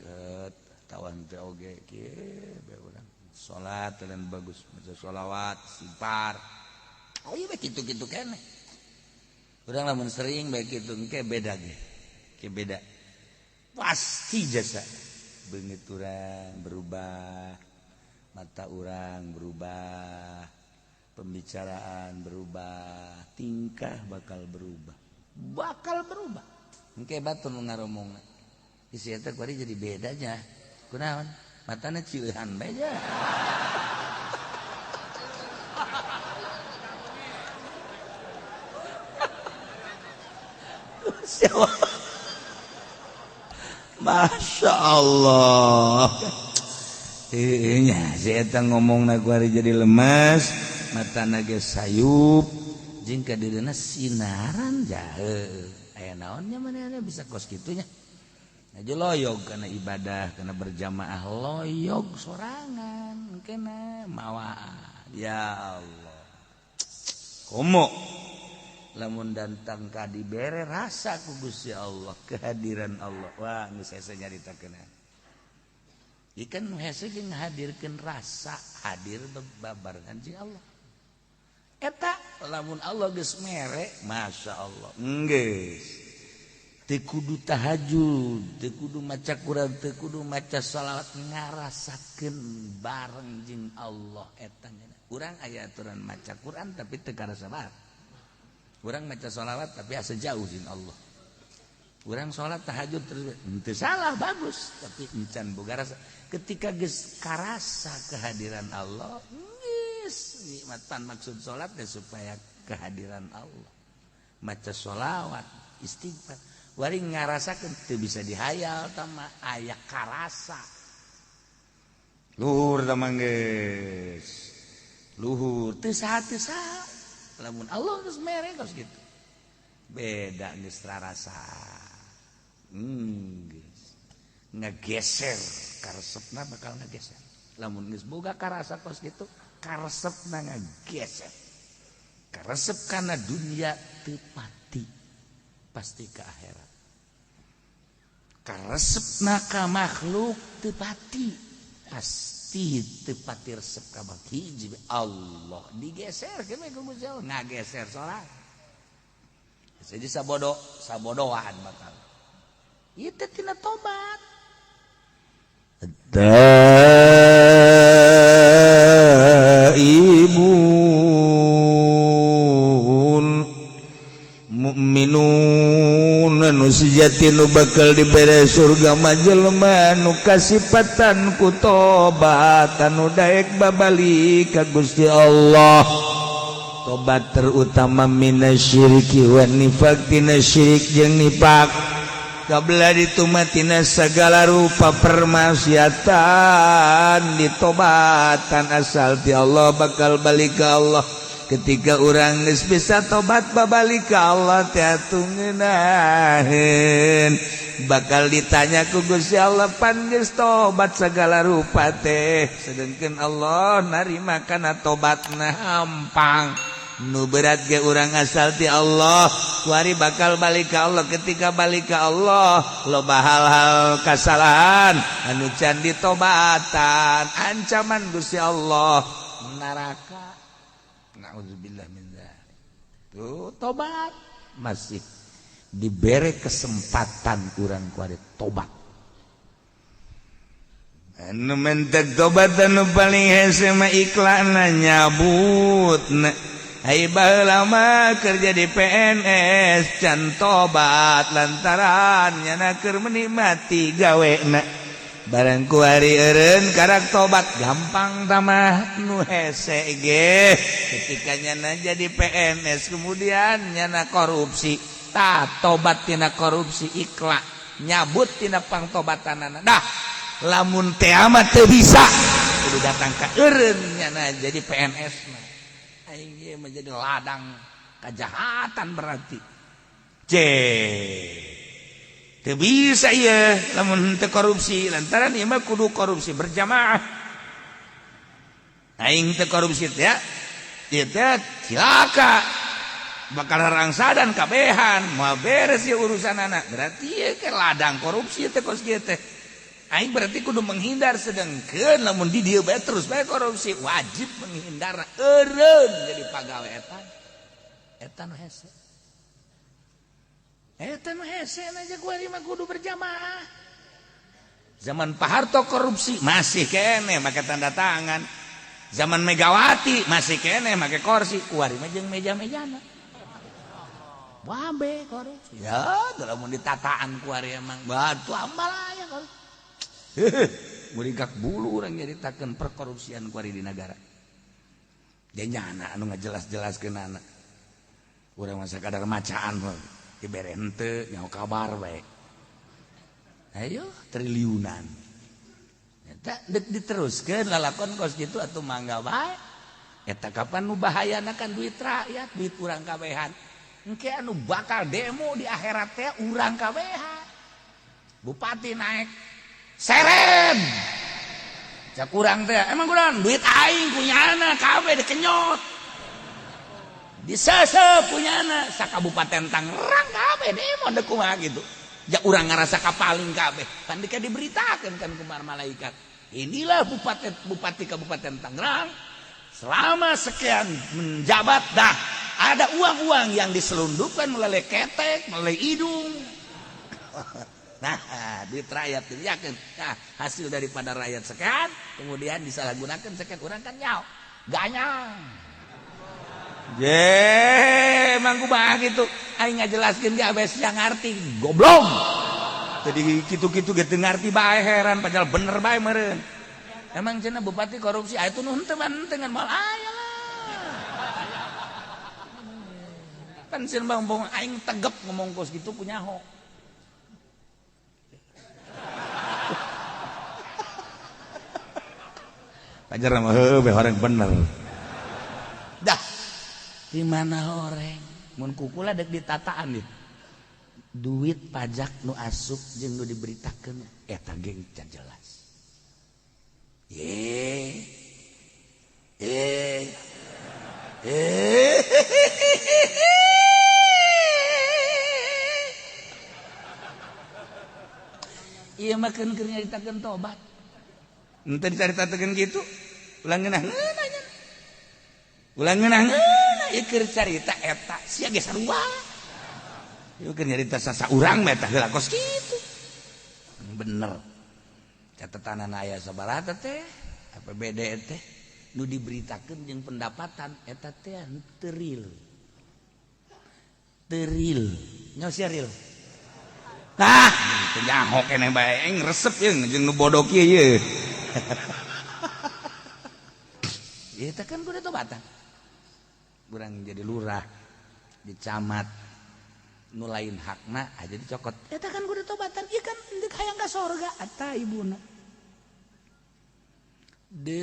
tawan teh oge kieu bae urang. Salat dan bagus maca sholawat, istighfar. Oh ieu bae kitu-kitu keneh. Urang lamun sering bae kitu engke beda ge. Ke beda. Pasti jasa beungeut urang berubah, mata urang berubah, pembicaraan berubah, tingkah bakal berubah. Bakal berubah. Engke batur nu ngaromongna. Isi eta kuari jadi bedanya. Kunaon? Matana cieuhan bae nya. Siapa? Masya Allah. Nya si eta ngomong ku ari jadi lemes, matana ge sayup jeung kadeudeuhna sinaran jahe. Aya naonnya manehna bisa kos kitu nya. Aja loyog karena ibadah, karena berjamaah, loyog sorangan kena mawaan. Ya Allah, komo lamun datang ka dibere rasa ku Gusti Allah, kehadiran Allah. Wah, geus hese nyaritakeun. Ikan nu hese ge ngahadirkeun rasa hadir babarengan jeung Allah. Eta lamun Allah geus mere, Masya Allah, geus teu kudu tahajud, teu kudu maca Quran, teu kudu maca salawat, ngarasakeun bareng jeung Allah eta. Urang aya aturan maca Quran tapi teu karasa banget. Urang maca salawat tapi asa jauh jeung Allah. Urang salat tahajud terus teu salah, bagus, tapi encan boga rasa. Ketika geus karasa kehadiran Allah, geus nikmatan. Maksud salat teh supaya kehadiran Allah. Maca sholawat, istighfar, wari ngarasakeun teu bisa dihayal tama aya karasa. Luhur tama geus. Luhur teu saha teu saha. Lamun Allah geus mere kos kitu. Beda geus rarasa. Geus. Ngageser karesepna, bakal ngageser. Lamun geus boga karasa kos kitu, karesepna ngageser. Karesep kana dunia teu pati, pasti ke akhirat. Karesepna ka makhluk teu pati, pasti teu pati resep ka hiji Allah. Digeser ke ku Gusti Allah, ngageser sorangan. Jadi sabodo sabodoan bakal. Itu tina tobat. Taibun mukminun, nu sejati nu bakal dibere surga mah jelema nu kasipatan ku tobat, anu daek babalik ka Gusti Allah. Tobat terutama minasyiriki wan nifaq, tina syirik jeung nifak. Kabla ditumatina segala rupa permaksiatan ditobatan, asal ti Allah bakal balik ke Allah. Ketika urang geus bisa tobat babalik ka Allah teh atuh ngeunaheun, bakal ditanya ku Gusti Allah, pan geus tobat segala rupa teh, sedangkan Allah narima kana tobatna. Hampang nu berat ge urang asal ti Allah kuari bakal balik ke Allah. Ketika balik ke Allah, loba hal-hal kesalahan anu can ditobatan, ancaman Gusti Allah neraka, naudzubillah min dzalik. Tuh, tobat masih diberi kesempatan kurang kuari tobat. Anu mentek tobat anu paling hese mah iklanna nyabut. Hai, baheula mah kerja di PNS can tobat lantaran nyana keur menikmati gawena. Barang kuari eureun karak tobat gampang. Tamah nu hese ge ketika nyana jadi PNS kemudian nyana korupsi, tah tobat tina korupsi, ikhlas nyabut tina pangtobatanana. Dah lamun teh mah teu bisa, kudu datang ka eureun nyana jadi PNS mah. Aing ieu menjadi ladang kejahatan berarti. C teu bisa ieu lamun teu korupsi, lantaran ieu mah kudu korupsi berjamaah. Aing teu korupsi teh ieu teh cilaka, bakal rangsadan kabehan, moal beres ieu urusan anak. Berarti ieu ke ladang korupsi teh kos kieu teh. Aing berarti kudu menghindar, sedangkan lamun di dieu bae terus bae korupsi, wajib menghindar eureun jadi pagawe eta. Eta nu hese. Eta nu hese aja kuari mah kudu berjamaah. Zaman Pak Harto korupsi masih kene make tanda tangan. Zaman Megawati masih kene make kursi, kuari mah jeung meja-mejana. Wabe korupsi. Ya, lamun ditataan kuari emang batu ambalaya korupsi. Muringkak bulu urang nyaritakeun perkorupsian kuari di negara. Dia nyana anu ngajelas-jelaskeun anak. Urang mah sakadar macaan dibere henteu nyaho kabar bae. Ayo triliunan. Eta dek diteruskeun lalakon kos kitu atuh mangga bae. Eta kapan nu bahayana kan duit rakyat, duit urang kabehan. Engke anu bakal demo di akhirat teh urang kabehan. Bupati naik seren. Cak urang teh, emang kurang duit aing kunyana kabeh dikenyot. Disesep punyana sakabupaten Tangerang kabeh demo dek kumaha gitu. Ja urang ngarasa kapaling kabeh. Pan dika diberitakeun kan kumar malaikat. Inilah bupati bupati Kabupaten Tangerang selama sekian menjabat dah ada uang-uang yang diselundupkan melalui ketek, melalui hidung. Nah, duit rakyat itu yakin. Nah, hasil daripada rakyat sekian, kemudian disalahgunakan sekian orang kan nyaw. Ganyang. Je, emang kumaha gitu. Aing ngajelaskeun ge abes yang ngarti, goblok. Jadi kitu-kitu ge teu ngarti bae heran padahal bener bae meureun. Emang cenah bupati korupsi, ah itu nu henteu mah henteu ngan moal aya lah. Pan sieun bang bong aing tegep ngomong kos gitu punya ho. Pajar mah heuh orang bener. Dah. Di mana orang mun kukula dek ditataan nih. Duit pajak nu asup jeung nu diberitakeun eta geng can jelas. Ye. Eh. Eh. Ieu mah keun keur nyaritakeun tobat. Henteu dicaritakeun kitu. Ulah ngeunah-ngeunah nya. Ulah ngeunah-ngeunah ieu keur carita eta sia ge sarua. Ieu keur nyarita sasaurang mah eta heula kos kitu. Bener. Catatan aya sabaraha teh APBD teh nu diberitakeun jeung pendapatan eta teh teu real. Teu real. Nyaho sia real. Tah, teu nyaho keneh bae aing resep jeung jeung nu bodoh kieu ye. Eta kan kudu tobatan. Urang jadi lurah, di camat, nu lain hakna aja dicokot. Eta kan kudu tobatan, ieu kan deuk hayang ka sorga eta ibuna. Deres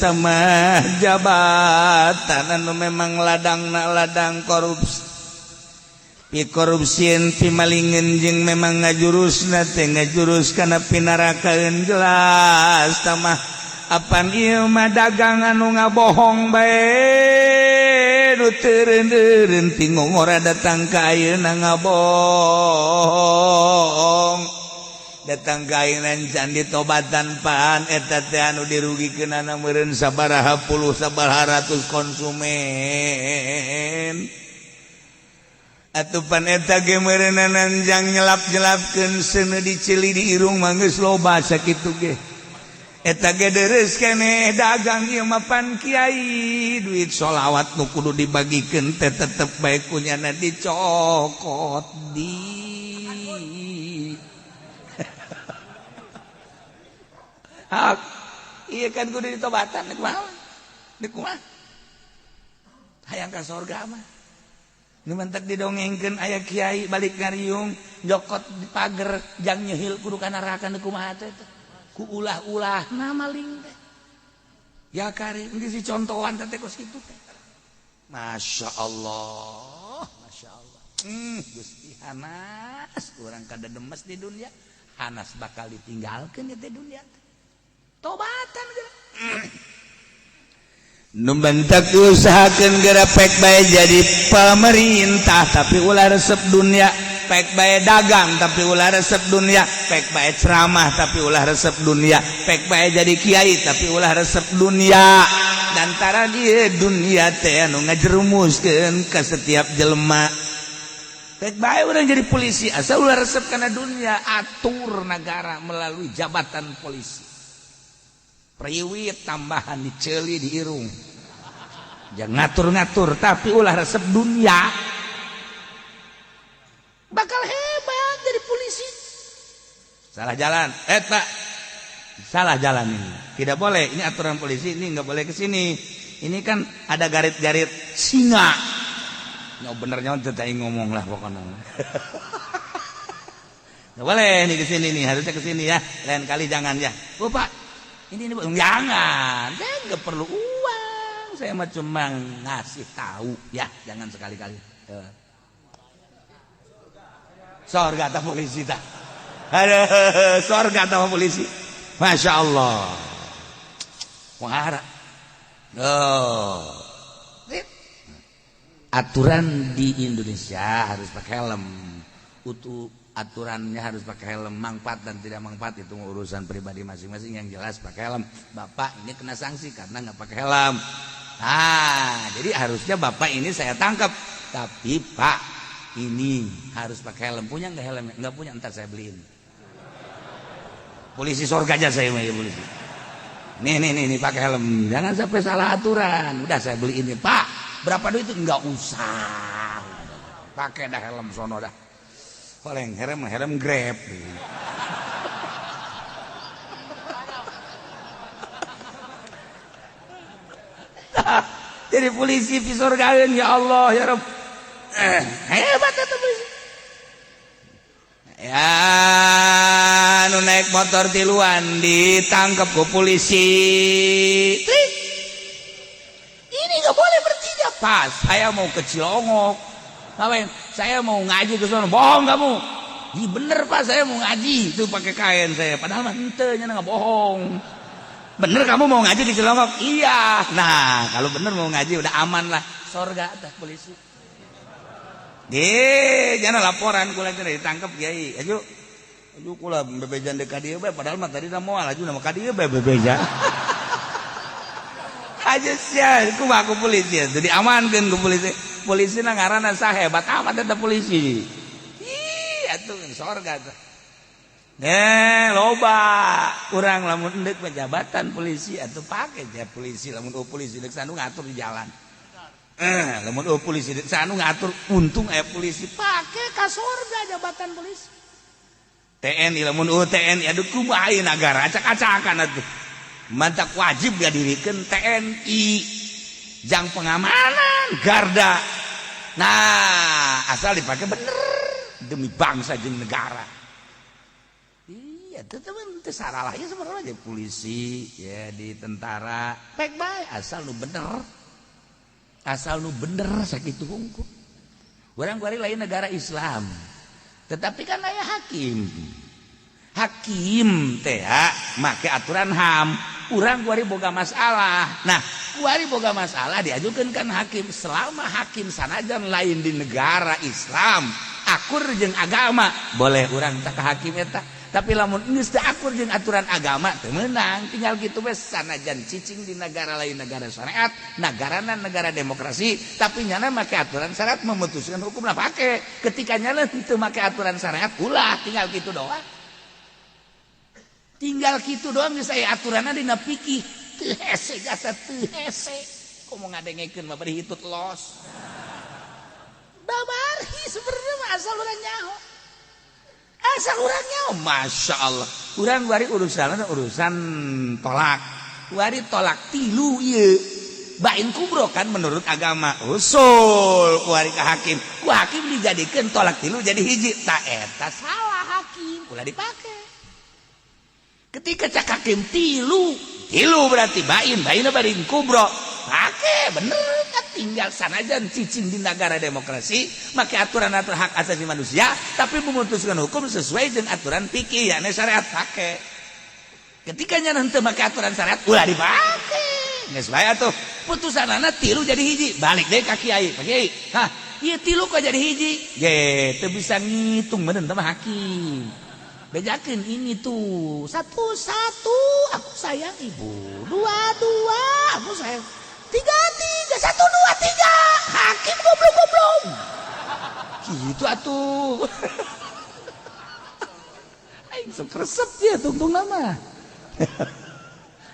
tamah jabatan anu memang ladangna ladang korupsi. Pi korupsieun pi malingeun jeung memang ngajurusna teh ngajurus kana pinarakaeun jelas tamah apan ieu mah dagang anu ngabohong bae nu teureun-eureun ti ngongora datang ka ayeuna ngabohong datang ka ayeuna can ditobatan pan eta teh anu dirugikeunana meureun sabaraha puluh sabaraha ratus konsumen. Atupan eta ge meureunana jang nyelap-nyelapkeun seuneu diceli di irung mah geus loba sakitu ge. Eta ge deres keneh dagang ieu mah pan kiai duit sholawat nu kudu dibagikeun teh tetep bae kunyana dicokot di. Hak ieu kan kudu ditobatan deuk kumaha? Deuk kumaha? Hayang ka sorga mah. Nu mentek didongengkeun aya kiai balik ngariung jokot di pager jang nyehil kudu ka neraka nu kumaha teh ku ulah-ulah na maling teh. Ya kari geus dicontohan teh kos kitu teh. Masya Allah, Masya Allah. Gusti hanas urang kada demes di dunia, hanas bakal ditinggalkeun di dunia teh. Tobatan geura. Nu bentak usahakeun geura pek bae jadi pemerintah tapi ulah resep dunia, pek bae dagang tapi ulah resep dunia, pek bae ceramah tapi ulah resep dunia, pek bae jadi kiai tapi ulah resep dunia. Dantara dia dunia teh anu ngajerumuskeun ka setiap jelema. Pek bae urang jadi polisi asal ulah resep kana dunia, atur negara melalui jabatan polisi. Priwit tambahan diceli di irung. Jangan ngatur-ngatur tapi ulah resep dunia. Bakal hebat jadi polisi. Salah jalan. Pak. Salah jalan ini. Tidak boleh. Ini aturan polisi, ini nggak boleh ke sini. Ini kan ada garit-garit singa. Nya benernya teu ngomong lah pokoknya. Nggak boleh nih ke sini nih, harusnya ke sini ya. Lain kali jangan ya. Oh Pak, ini jangan. Saya nggak perlu uang. Saya mah cuma ngasih tahu ya, jangan sekali-kali. Sorga atau polisi tak? Aduh, sorga atau polisi. Masya Allah. Wahara. Oh. Aturan di Indonesia harus pakai helm. Utuh aturannya harus pakai helm, manfaat dan tidak manfaat itu urusan pribadi masing-masing, yang jelas pakai helm. Bapak ini kena sanksi karena nggak pakai helm. Nah, jadi harusnya bapak ini saya tangkap, tapi Pak ini harus pakai helm. Punya nggak helm? Nggak punya, ntar saya beliin. Polisi sorga aja saya mah ya, polisi. Nih nih nih, nih pakai helm, jangan sampai salah aturan. Udah saya beliin nih Pak. Berapa duit itu? Nggak usah, pakai dah helm sono dah. Paling helm helm Grab. Jadi polisi pisorgaeun, ya Allah ya Rabb. Hebat itu polisi. Ya nu naik motor tiluan ditangkap ku polisi. Trik. Ini nggak boleh bertiga. Pas saya mau ke Cilongok. Ngapain? Saya mau ngaji ke sana. Bohong kamu. Ini bener Pak, saya mau ngaji. Itu pakai kain saya. Padahal mah henteu nya nggak bohong. Bener kamu mau ngaji di Cilongok? Iya. Nah, kalau bener mau ngaji udah aman lah. Sorga tah polisi. Deh, jangan laporan kula cenah ditangkap kiai. Aju. Aju kula bebejan deuk ka dieu bae, padahal mah tadi moal aju nama ka dieu bae bebeja. Aja sia, kumaha ku polisi jadi amankeun ku polisi. Polisi na ngaranna sahebat amat eta polisi. Ih, atuh sorga tuh. Eh, loba urang lamun endek jabatan polisi atuh pake ja polisi, lamun oh polisi deuk sanu ngatur di jalan. Eh, lamun oh polisi deuk sanu ngatur, untung aya polisi, pake ka sorga jabatan polisi. TNI lamun oh TNI, aduh kumaha ieu nagara acak-acakan atuh. Mantak wajib diadirikan TNI jang pengamanan garda. Nah, asal dipakai bener demi bangsa jeung negara. Iya, tetep teu salah ya sebenarnya jadi polisi ya di tentara baik baik asal nu bener. Asal nu bener sakitu hungkul. Urang kuari lain negara Islam. Tetapi kan aya hakim. Hakim teh make aturan HAM. Urang kuari boga masalah. Nah, kuari boga masalah diajukan kan hakim. Selama hakim sanajan lain di negara Islam, akur jeung agama, boleh urang tak ke hakim eta. Tapi lamun geus teu akur jeung aturan agama teu meunang, tinggal kitu we sanajan cicing di negara lain negara syariat, negarana negara demokrasi, tapi nyana make aturan syariat memutuskan hukum lah pake. Ketika nyana teu make aturan syariat ulah, tinggal kitu doang. Tinggal kitu doang geus aya aturanna dina fikih. Teu hese jasa teu hese. Komo ngadengekeun mah bari hitut los. Babarhi sebenarnya mah asal urang nyaho. Asal urang nyaho, Masya Allah. Urang wari urusan urusan tolak. Wari tolak tilu ieu. Bain kubro kan menurut agama. Usul kuari ke hakim. Ku hakim dijadikeun tolak tilu jadi hiji. Ta eta salah hakim, ulah dipake. Ketika cak hakim tilu, tilu berarti bain, bain bain kubro. Pake bener kan tinggal sanajan cicing di negara demokrasi, make aturan-aturan hak asasi manusia, tapi memutuskan hukum sesuai dengan aturan fikih, yakni syariat pake. Ketika nya henteu make aturan syariat, ulah dipake. Geus bae atuh. Putusanana tilu jadi hiji, balik deui ka kiai. Pak Kiai, hah, ieu tilu kok jadi hiji? Ge, teu bisa ngitung meureun teh mah hakim. Bejakeun ini tuh satu satu aku sayang ibu, dua dua aku sayang, tiga tiga, satu dua tiga, hakim goblok goblok gitu atuh. Aing sok resep ya tungtung nama.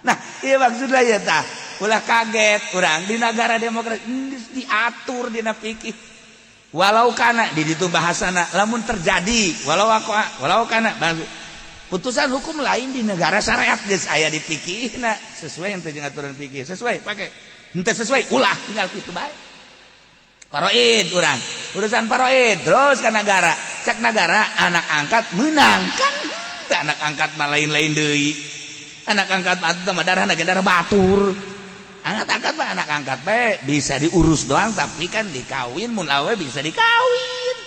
Nah, iya maksudnya ya tah ulah kaget urang di negara demokrasi geus diatur dina fikih. Walau kana di ditu bahasana lamun terjadi walau aku walau kana putusan hukum lain di negara syariat geus aya di fikihna sesuai yang jeung aturan fikih, sesuai pake, henteu sesuai ulah, tinggal kitu bae. Faraid urang. Urusan faraid terus ke negara. Cek negara anak angkat menang kan? Teu, anak angkat mah lain-lain deui. Anak angkat mah atuh mah darahna ge darah batur. Anak angkat mah anak angkat bae bisa diurus doang, tapi kan dikawin, mun awe bisa dikawin.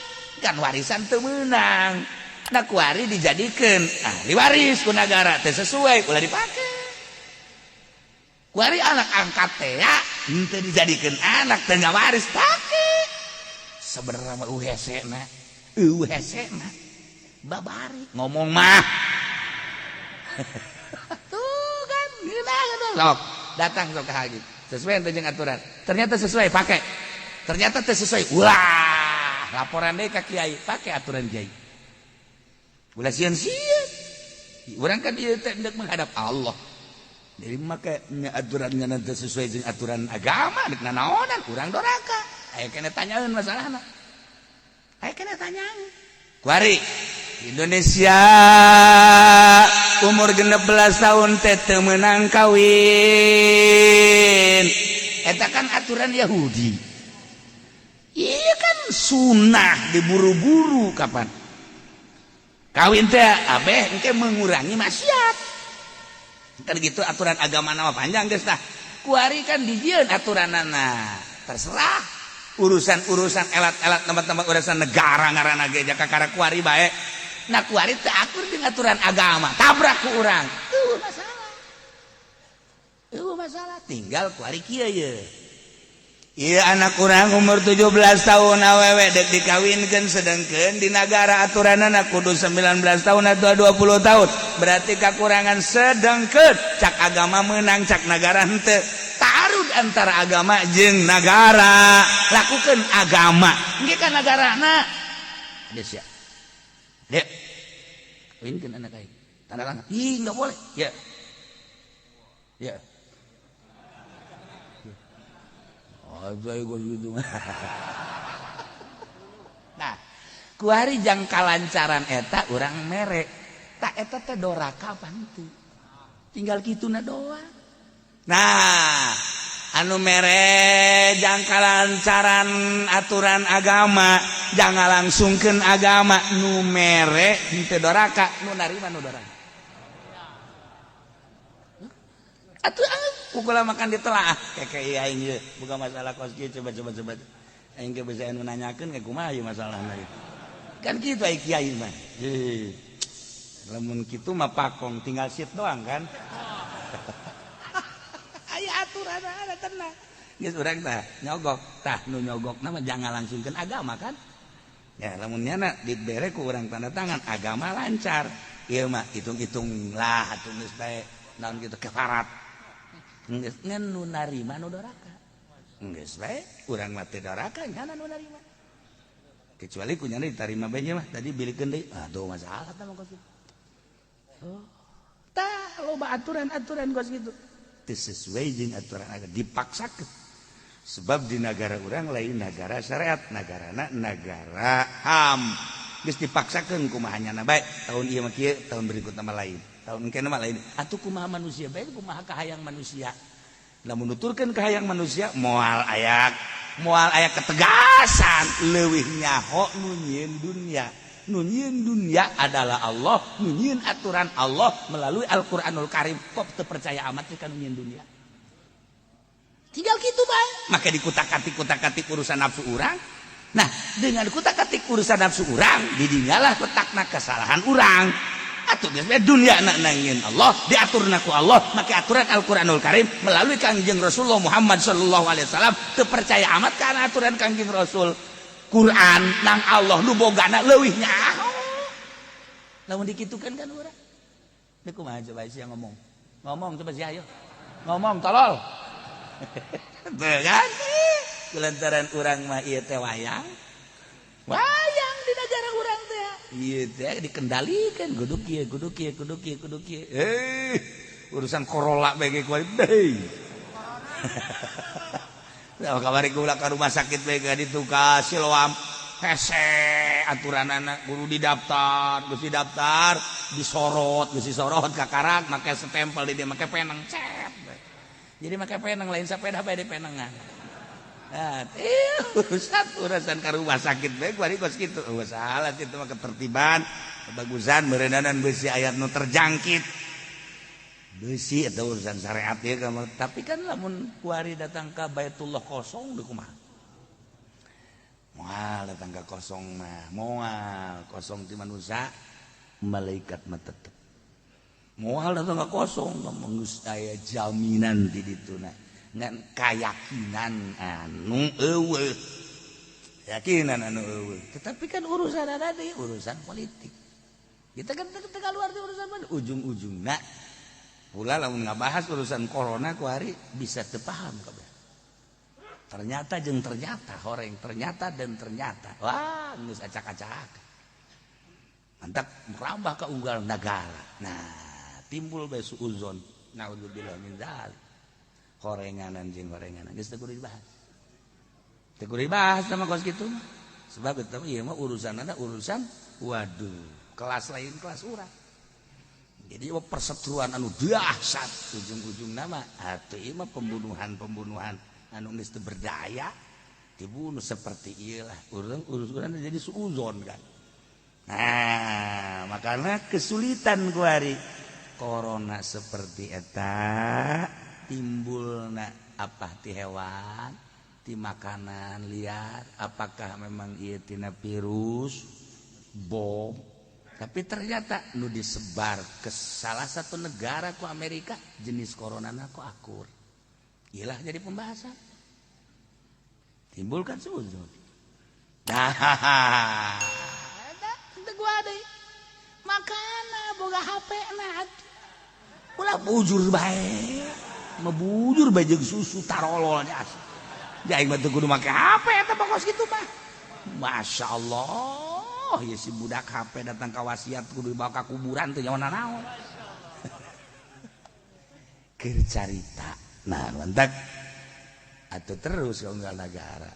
Kan warisan teu meunang. Nah, kuari dijadikeun ahli waris ku negara, teu sesuai ulah dipake. Kuari anak angkat teh ya henteu dijadikeun anak, teu ngawaris, pake. Sebenarnya mah hese na. Hese na. Babari ngomong mah. Tuh kan geunah geunah. Sok datang sok ka haji. Sesuai henteu jeung aturan? Ternyata sesuai, pakai. Ternyata teu sesuai. Wah, laporan deui ka kiai, pakai aturan kiai. Ulah sieun-sieun. Urang kan ieu teh hendak menghadap Allah. Jadi make nya aturannya nanti sesuai jeung aturan agama, dek nanaonan urang doraka. Aya keneh tanyaeun masalahna. Aya keneh tanyaeun. Kuari Indonesia umur 16 tahun teh teu meunang kawin. Eta kan aturan Yahudi. Iya kan sunnah diburu-buru kapan? Kawin teh abeh engke mengurangi maksiat. Kan gitu aturan agama nama panjang geus tah. Kuari kan dijieun aturanana. Terserah urusan-urusan elat-elat tempat-tempat urusan negara ngaranna ge jaka kakara kuari bae. Nah, kuari teu akur jeung aturan agama, tabrak ku urang. Tuh masalah. Tuh masalah, tinggal kuari kieu ye. Iya, anak kurang umur 17 tahun awewe dek dikawinkan, sedangkan di negara aturan anak kudu 19 tahun atau 20 tahun, berarti kekurangan. Sedangkan cak agama menang, cak negara henteu. Taarud antara agama jeung negara, lakukan agama engke kan negarana. Geus ya, dek kawinkeun anak aing, tanda tangan. Ih, nggak boleh ya ya. Gitu. Nah, kuari jang kalancaran eta urang mere tak eta teh doraka apa henteu? Tinggal kituna doang. Nah, anu mere jang kalancaran aturan agama, jangan langsungkeun agama, nu mere henteu doraka, nu narima nu doraka. Atuh pukul makan ditelaah kayak aing ieu bukan masalah kos kieu. Coba coba coba, aing ge bisa anu nanyakeun ke kumaha ieu masalahna gitu. Kan kitu ai kiai mah. Lamun kitu mah pakong tinggal sit doang kan. Aya aturan ada, tenang. Geus urang tah nyogok tah, nu nyogok mah jangan langsungkeun agama kan. Ya, lamun nyana dibere ku urang tanda tangan agama lancar. Ieu mah hitung-hitung lah atuh, geus bae naon kitu kefarat. Geus ngan nu narima nu doraka. Geus bae urang mah teu doraka, nyana nu narima. Kecuali ku nyana diterima bae mah tadi bilikeun deui. Aduh, masalah tah mah kos kitu. Oh. Tah loba aturan-aturan kos kitu. Teu sesuai jeung aturan agama dipaksakeun. Sebab di negara urang lain negara syariat, negarana negara HAM. Geus dipaksakeun kumaha nyana bae, tahun ieu mah kieu, tahun berikutna mah lain. Tahun engke mah lain. Atuh kumaha manusia bae, kumaha kahayang manusia? Lamun nuturkeun kahayang manusia moal aya, moal aya ketegasan. Leuwih nyaho nu nyieun dunya. Nu nyieun dunya adalah Allah, nu nyieun aturan Allah melalui Al-Qur'anul Karim. Kok teu percaya amat sih ka nu nyieun dunya? Tinggal gitu bae. Maka dikutak-katik kutak-katik urusan nafsu urang. Nah, dengan kutak-katik urusan nafsu urang, didinyalah letakna kesalahan urang. Atuh geus bae dunya na nangin Allah, diaturna ku Allah make aturan Al-Qur'anul Karim melalui Kangjeng Rasulullah Muhammad sallallahu alaihi wasallam. Teu percaya amat kana aturan Kangjeng Rasul? Quran nang Allah nu bogana leuwih nyaho. Lamun dikitukeun kan urang. Deuk kumaha coba sia ngomong? Ngomong coba sia, ayo. Ngomong, tolol. Tuh kan? Kulantaran urang mah ieu teh wayang. Wayang di negara urang teh. Ieu teh dikendalikan kudu kieu, kudu kieu, kudu kieu, kudu kieu. Eh, urusan Corolla bae ge kuari deui. Nah, kamari kula ka rumah sakit bae ka ditu ka Siloam. Hese aturanana, kudu didaftar, geus didaftar, disorot, geus disorot kakarak make stempel di dia, make peneng cet. Jadi make peneng, lain sepeda bae di penengan. Nah, urusan urusan ka rumah sakit bae kuari kos kitu. Oh, salah itu mah, ketertiban kebagusan meureunanan besi ayat nu terjangkit besi atau urusan syariat ya kamu. Tapi kan lamun kuari datang ke Baitullah kosong di kumaha? Moal datang ke kosong mah, moal kosong ti manusia, malaikat mah tetep. Moal datang ke kosong, ngomong geus aya jaminan di dituna. Ngan kayakinan anu eueuh. Keyakinan anu eueuh. Tetapi kan urusan ada di urusan politik. Kita kan teu keluar di urusan mana ujung-ujungna. Pula lamun ngabahas urusan corona kuari bisa teu paham kabeh. Ternyata jeung ternyata horeng ternyata dan ternyata. Wah, geus acak-acak. Mantap merambah ke unggal negara. Nah, timbul bae suuzon. Naudzubillah min dzalik. Horenganan jeung horenganan geus teu kudu dibahas. Teu kudu dibahas sama kos kitu mah. Sebab eta ieu mah urusanana urusan waduh, kelas lain kelas urang. Jadi mah perseteruan anu dahsyat ujung-ujung nama atuh ieu mah pembunuhan-pembunuhan anu geus teu berdaya dibunuh seperti ieu lah. Urang urusan jadi suuzon kan. Nah, makanya kesulitan kuari corona seperti eta timbulna apa ti hewan, ti makanan liar, apakah memang ieu tina virus bom? Tapi ternyata nu disebar ke salah satu negara ku Amerika jenis corona ku akur. Iyalah jadi pembahasan. Timbulkan suuzon. Nah, eta gua deui. Makana boga HP na atuh. Ulah bujur bae. Mebujur bae jeung susu tarolol nya. Aing mah teu kudu make HP eta pokos kitu mah. Masya Allah, ya si budak HP datang ka wasiat kudu dibawa ka kuburan teu nyawa nanaon. Keur carita. Nah, mantak atau terus ke unggal negara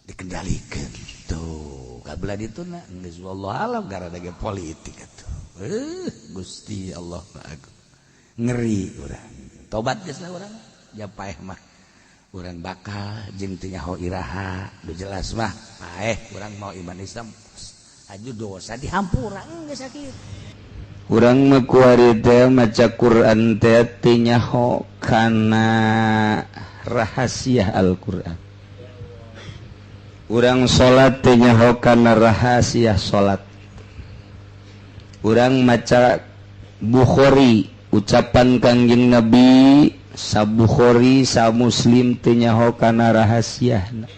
dikendalikan tuh kabelah itu nah geus wallahu alam gara ge politik atuh. Gusti Allah aku ngeri urang tobat geus lah urang ja paeh mah urang bakal jeung teu nyaho iraha nu jelas mah paeh urang mau iman Islam aju dosa dihampura geus sakieu. Urang mah kuari teh maca Quran teh teu nyaho kana rahasia Al-Quran. Urang salat teu nyaho kana rahasia salat. Urang maca Bukhari, ucapan Kangjeng Nabi sa Bukhari sa Muslim teu nyaho kana rahasiana.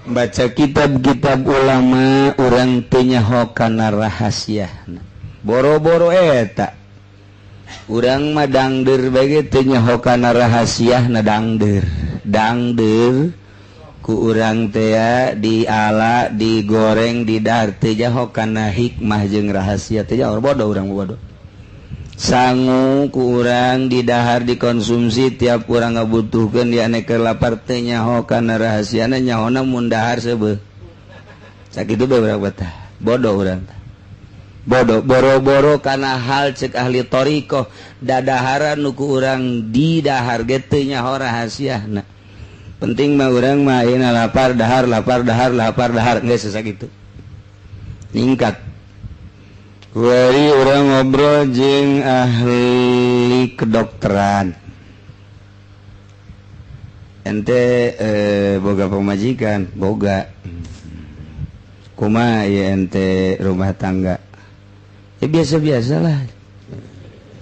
Baca kitab-kitab ulama urang teu nyaho kana rahasiana. Boro-boro eta urang mah dangder bae teu nyaho kana rahasiana. Dangder dangder ku urang teh diala, digoreng, didahar teu nyaho kana hikmah jeung rahasia, teu nyaho. Bodoh urang, bodoh. Sangu ku urang didahar, dikonsumsi tiap urang ngabutuhkeun, dianeke lapar, teu nyaho kana rahasiana, nyahona mun dahar seubeuh sakitu bae urang betah. Bodoh urang, bodoh. Boro-boro kana hal cek ahli thoriqoh, dadaharan nu ku urang didahar ge teu nyaho rahasiana. Penting mah urang mah ayeuna lapar dahar, lapar dahar, lapar dahar, geus sakitu ningkat. Kuari urang ngobrol jeung ahli kedokteran, "Ente boga pamajikan?" "Boga." "Kumaha ya ente rumah tangga?" "Ya biasa-biasalah,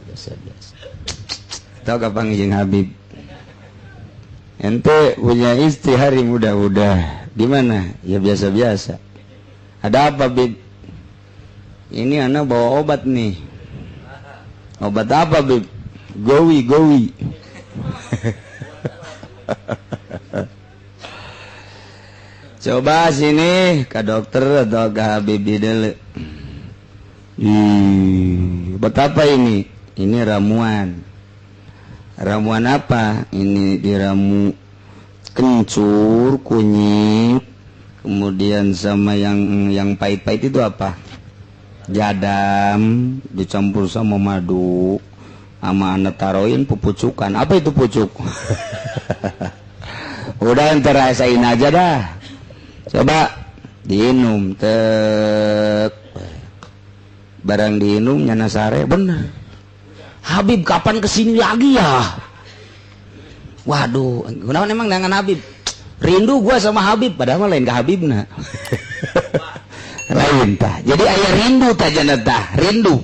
biasa-biasa." Tahu kapan jeung Habib, "Ente punya istri hari muda-udah di mana?" "Ya biasa-biasa." "Ada apa, Bib?" "Ini anak bawa obat nih." "Obat apa, Bib?" "Gowi gowi." Coba sini ke dokter atau ke Habib dulu. Ih, obat apa ini? "Ini ramuan." "Ramuan apa ini?" "Diramu kencur, kunyit, kemudian sama yang pahit-pahit itu apa, jadam, dicampur sama madu sama anak taroin pupucukan." "Apa itu pucuk?" Udah, entar rasain aja dah. Coba diinum, tek. Barang diinum, nyana sare bener. "Habib kapan kesini lagi ya?" Waduh, kenapa emang dengan Habib? Rindu gua sama Habib, padahal mah lain ke Habib nah. Lain tah. Jadi aya rindu tah jana tah, rindu.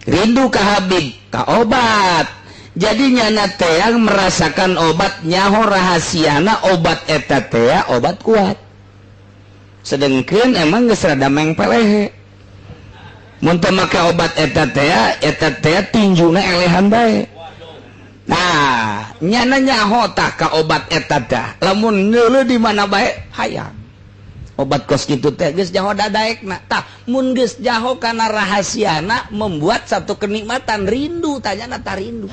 Rindu ke Habib, ka obat. Jadi nyana teh yang merasakan obat, nyaho rahasiana obat eta teh obat kuat. Sedangkan emang geus rada mengpelehe. Mun teu make obat eta teh tinjuna elehan bae. Nah, nyana nyaho tah ka obat eta tah. Lamun ngeuleuh di mana bae hayang. Obat kos kitu teh geus nyaho dadaekna. Tah, mun geus nyaho kana rahasiana membuat satu kenikmatan, rindu tanyana tah, rindu.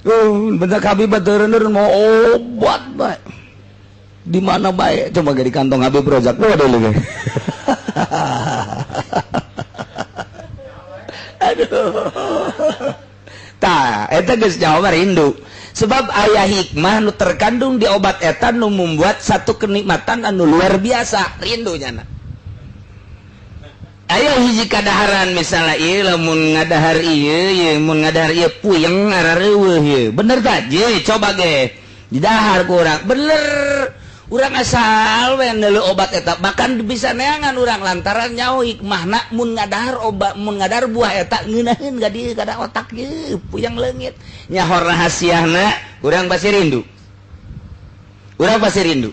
Oh, bentar Habib batureun mau obat bae. Di mana bae? Coba di kantong Habib Rozak. Waduh lu. Aduh. Tah, eta geus nyaho rindu. Sebab aya hikmah nu terkandung di obat eta nu membuat satu kenikmatan anu luar biasa, rindu nyana. Aya hiji kadaharan misalnya, ieu lamun ngadahar ieu, ieu mun ngadahar ieu puyeng arareuweuh ieu. Bener tak? Je, coba ge. Didahar ku urang. Bener. Urang asal we neuleuh obat eta, bahkan bisa neangan urang lantaran nyaho hikmahna mun ngadahar obat, mun ngadahar buah eta ngeunaheun ka dieu kada otak ieu puyeng leungit. Nyaho rahasiana, urang pasti rindu. Urang pasti rindu.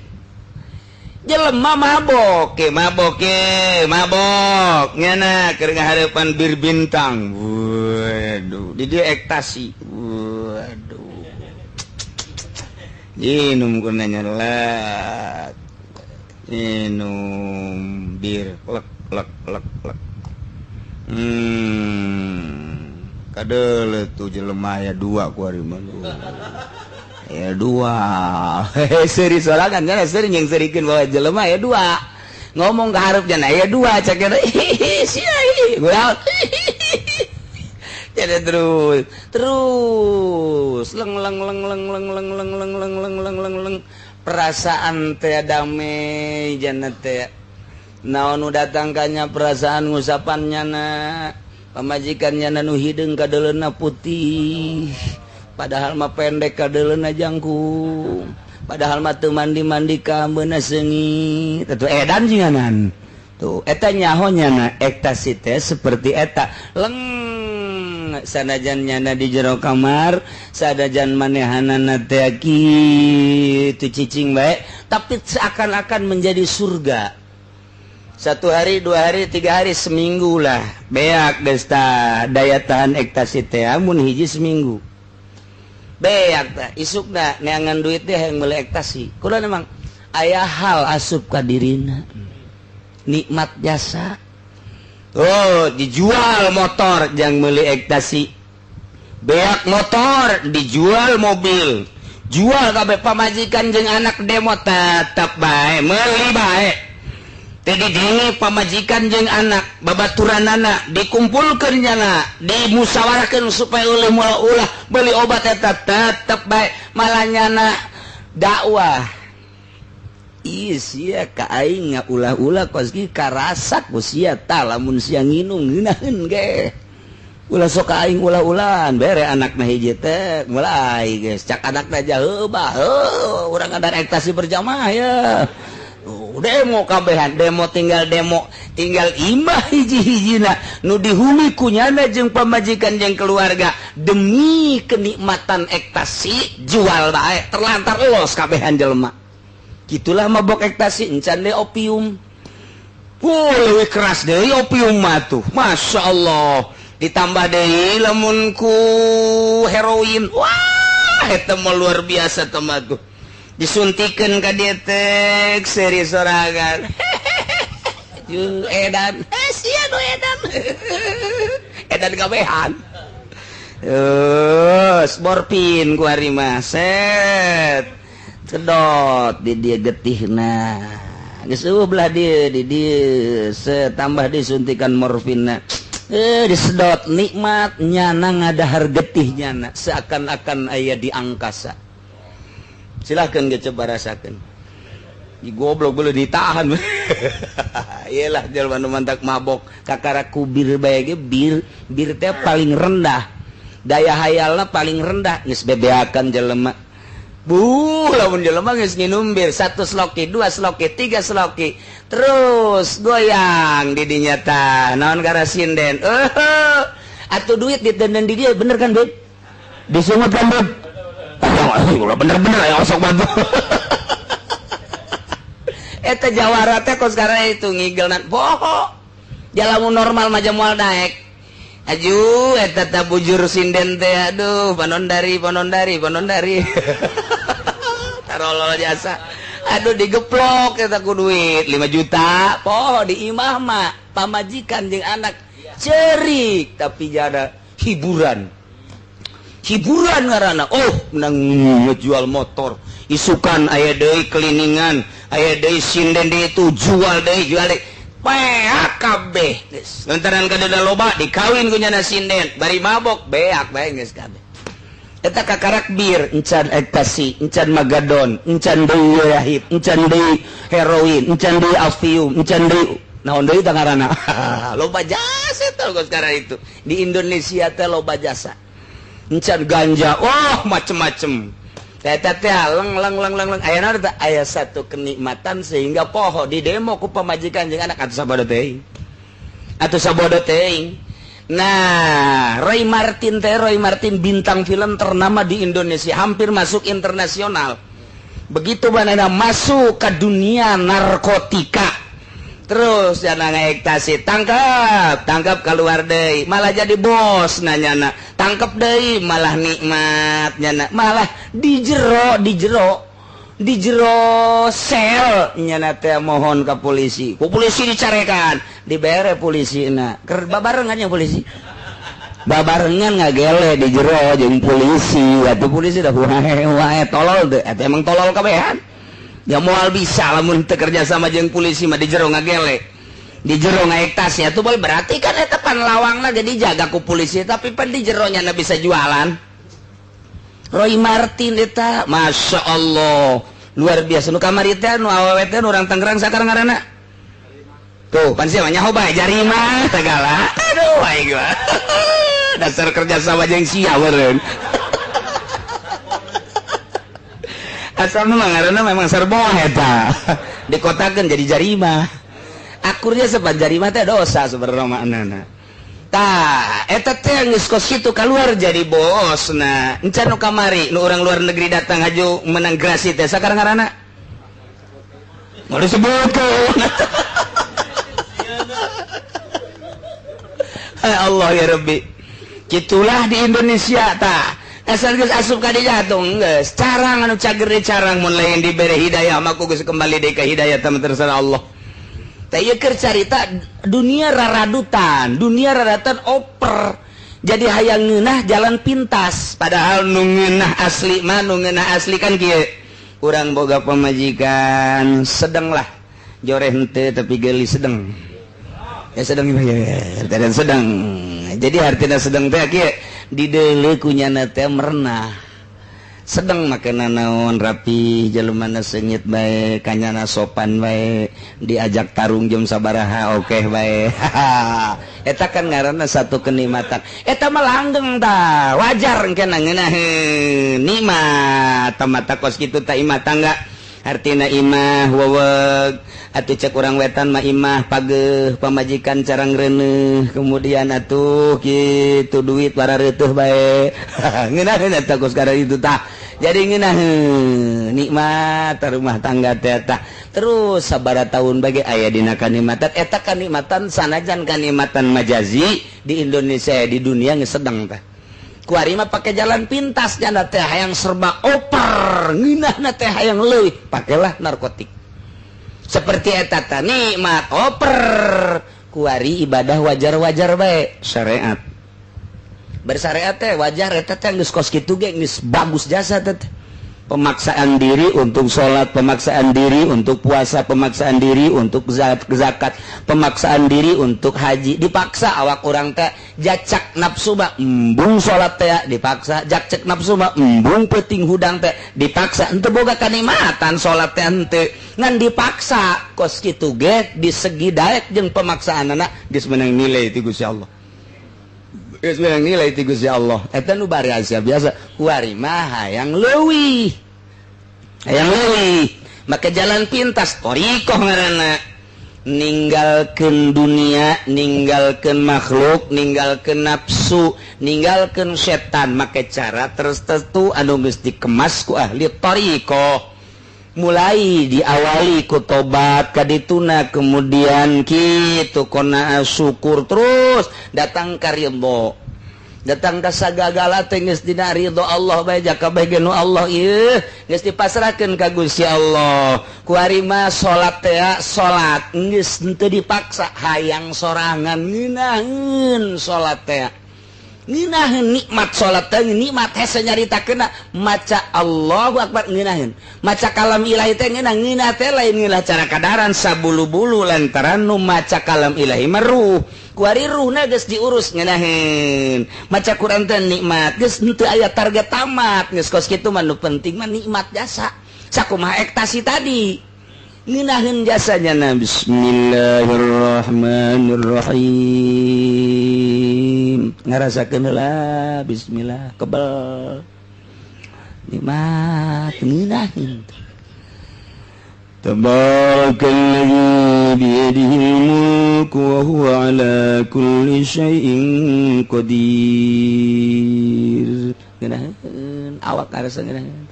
Jelema mabok ke, mabok ke, mabok nyana keur ngahareupan bir bintang. Waduh, di dieu ekstasi. Waduh, minum ku nyelak, minum bir, lek lek lek lek. Kadeuleuh tuh jelema aya dua ku ari mah ya, dua seuri sorangan kan, seuri yang serikeun bahwa jelema aya dua, ngomong ke hareup jana aya dua, cek eta sia jadi terus terus leng leng leng leng leng leng leng leng leng leng leng leng leng, perasaan teh damai jana teh. Naon nu datangkannya perasaan ngusapan nyana pamajikan nyana nu hideung kadeuleuna putih, padahal mah pendek kadeuleuna jangkung, padahal mah teu mandi-mandi kaambeuna seungit. Atuh edan jinganan tuh eta, nyaho nyana ekstasi teh seperti eta. Leng, sanajan nyana di jero kamar, sanajan manehanana teh kitu cicing bae, tapi seakan-akan menjadi surga. Satu hari, 2 hari, 3 hari, seminggu lah beak geus tah. Daya tahan ekstasi teh mun hiji seminggu beak tah. Isukna neangan duit teh yang meuli ekstasi. Kulo memang aya hal asup ka dirina nikmat jasa. Oh, dijual motor jang meuli ekstasi, beak motor dijual, mobil jual kabeh, pamajikan jeung anak demo tetep bae meuli bae. Teu didenge pamajikan jeung anak, babaturanana dikumpulkeun nyana, dimusyawarahkeun supaya ulah ulah beli obat eta, tetep bae. Malah nyana dakwah, "Ih, sia ka aing ulah-ulah kos kieu, karasak ku sia tah. Lamun sia nginum ngeunaheun ge, ulah sok ka aing ulah-ulahan." Bere anakna hiji teh, mulai geus cak anakna, "Jauh bah, heuh urang ada ekstasi berjamaah ya." Oh, demo kabehan, demo tinggal demo tinggal imah hiji-hijina nu dihuni ku nyana jeung pamajikan jeung keluarga, demi kenikmatan ekstasi jual bae, terlantar los kabehan jelema. Gitulah mabok ekstasi. Encan deh opium. Wuh, leuwih keras deui opium mah tuh, Masya Allah. Ditambah deui lamun ku heroin, wah, eta mah luar biasa teman tuh. Disuntikan ka dieu teh seri sorangan. Jeung edan, eh, sia nu edan. Edan kabehan. Terus morfin ku ari mah, set. Sedot di dia getihna. Geus eueuh belah dieu, di dieu setambah disuntikan morfinna. Eh, disedot nikmat nyana ngadahar getih nyana seakan-akan aya di angkasa. Silahkan ge coba rasakeun. Di goblok boleh ditahan. Iyalah jelema nu mantak mabok kakara ku bir bae ge, bir bir teh paling rendah. Daya hayalna paling rendah, geus bebeakan jelema. Buh, lamun jelema geus nginum bir 1 sloki, 2 sloki, 3 sloki, terus goyang di dinya tah. Naon gara sinden? Atuh duit ditenden di dia, bener kan, Beb? Disungut kan, Beb? Bener-bener ya osok bantu. Eta jawara teh kos sekarang itu ngigelna boho. Jalamu normal mah moal daek. Aju eta tah bujur sinden teh, aduh, panondari panondari panondari. Tarolol jasa. Aduh, digeplok eta ku duit 5 juta. Poho di imah mah pamajikan jeung anak cerik tapi jada hiburan. Hiburan ngaranna. Oh, menang ngejual motor. Isukan aya deui keliningan, aya deui sinden deui itu jual deui, jual deui. Beak kabeh geus. Lantaran kadada loba dikawin ku nyana sinden, bari mabok beak bae geus kabeh. Eta kakarak bir, encan ekstasi, encan magadon, encan deui rahib, encan deui heroin, encan deui afium, encan deui naon deui tah ngaranna. Loba jasa eta geus sekarang itu. Di Indonesia teh loba jasa. Encan ganja, wah macem-macem. Eta teh leng leng leng leng leng aya teh aya satu kenikmatan sehingga poho di demo ku pamajikan jeung anak atuh sabodo teuing. Atuh sabodo teuing. Nah, Roy Martin teh, Roy Martin bintang film ternama di Indonesia, hampir masuk internasional. Begitu manehna masuk ke dunia narkotika. Terus jangan ekstasi, tangkap, tangkap keluar deui, malah jadi bos nanyana. Tangkap deui malah nikmat nyana, malah di jero, di jero, di jero sel nyana teh mohon ke polisi. Ku polisi dicarekan, dibere polisi na. Keur babarengan nya polisi. Babarengan ngagele di jero jeung polisi. Atuh polisi dah wae wae tolol teh. Eta emang tolol kabehan. Ya moal bisa lamun teu kerja sama jeung polisi mah di jero ngagele. Di jero ngaektasi atuh boleh berarti kan eta pan lawangna ge dijaga ku polisi tapi pan di jero nya bisa jualan. Roy Martin eta Masya Allah luar biasa nu kamari teh nu awewe teh nu urang Tangerang sakarang ngaranna. Tuh pan sia mah nyaho bae jarima segala. Aduh aing mah. Dasar kerja sama jeung sia meureun. Asalna mah ngaranna memang serboh eta. Dikotakeun jadi jarima. Akurnya sepan jarima teh dosa sebenarnya maknana. Tah, eta teh geus kos kitu keluar jadi bos. Nah, encan nu kamari nu urang luar negeri datang haju menang grasi teh sakarang ngaranna. Mau disebutkeun. Ya Allah ya Rabbi. Kitulah di Indonesia tah. Asal geus asup ka dinya atuh geus carang anu cager di carang mun lain dibere hidayah mah ku geus kembali deui ka hidayah teh terserah Allah. Teh ieu keur carita dunia raradutan, dunia raradutan oper. Jadi hayang ngeunah jalan pintas, padahal nu ngeunah asli mah nu ngeunah asli kan kieu. Urang boga pamajikan sedenglah. Joreh henteu tapi geulis sedeng. Ya sedeng ya, dan sedeng. Jadi artinya sedeng teh kieu dideuleu ku nyana teh merenah. Sedeng makana naon rapi jelema seungit bae, kanyana sopan bae, diajak tarung jam sabaraha okeh bae. Eta kan ngaranna satu kenikmatan. Eta mah langgeng tah, wajar engke ngeunaheun nikmat mata kos kitu tah imah tangga. Artina imah weweg atuh cek urang wetan mah imah pageuh pamajikan carang reuneuh kemudian atuh kitu duit barareutuh bae. Ngeunaheun eta kos kada itu tah. Jadi ngeunaheun nikmat rumah tangga teh tah. Terus sabaraha tahun bage aya dina kanikmatan eta kanikmatan sanajan kanikmatan majazi di Indonesia di dunia geus sedeng tah. Kuari mah pakai jalan pintas janda teh hayang serba oper ngeunahna teh hayang leuwih pakailah narkotik. Seperti eta tah nikmat oper kuari ibadah wajar-wajar bae syariat. Bersyariat teh wajar eta teh geus kos kitu ge geus bagus jasa teh. Pemaksaan diri untuk sholat, pemaksaan diri untuk puasa, pemaksaan diri untuk zakat, pemaksaan diri untuk haji. Dipaksa awak urang teh, jacak nafsu mah embung sholat teh dipaksa, jacak nafsu mah embung peuting hudang teh dipaksa. Henteu boga kanikmatan sholat teh, henteu, ngan dipaksa. Kos kitu ge di segi daek jeung pemaksaan anak geus menang nilai ti Gusti Allah, geus menang nilai ti Gusti Allah. Eta nu biasa biasa. Kuari mah hayang leuwih, hayang leuwih, maka jalan pintas thoriqoh ngaranna, ninggalkeun dunia, ninggalkeun makhluk, ninggalkeun nafsu, ninggalkeun setan, make cara tertentu anu geus dikemas ku ahli thoriqoh. Mulai diawali ku tobat kadituna, kemudian kitu kona syukur, terus datang ka ridho, datang ka sagagala teh geus dina ridho Allah bae, jaka bae nu Allah ieu geus dipasrahkeun ka Gusti Allah. Kuari mah salat teh salat geus henteu dipaksa, hayang sorangan, ngeunaheun salat teh, ngeunaheun nikmat salat teh, nikmat hese nyaritakeun. Maca Allahu akbar ngeunaheun, maca kalam ilahi teh ngeunah. Ngeunah teh lain ngeunah cara kadaran sabulu-bulu, lantaran nu maca kalam ilahi mah ruh. Kuari ruhna geus diurus, ngeunaheun maca Quran teh nikmat, geus henteu aya target tamat, geus kos kitu mah. Nu penting mah nikmat jasa sakumaha ekstasi tadi, ngeunaheun jasanya. Na bismillahirrahmanirrahim, ngarasakeun heula bismillah, kebel nikmat, ngeunaheun. Tabarakalladzi biyadihil mulku wa huwa ala kulli syai'in qadir. Ngeunaheun awak ngarasa ngeunaheun,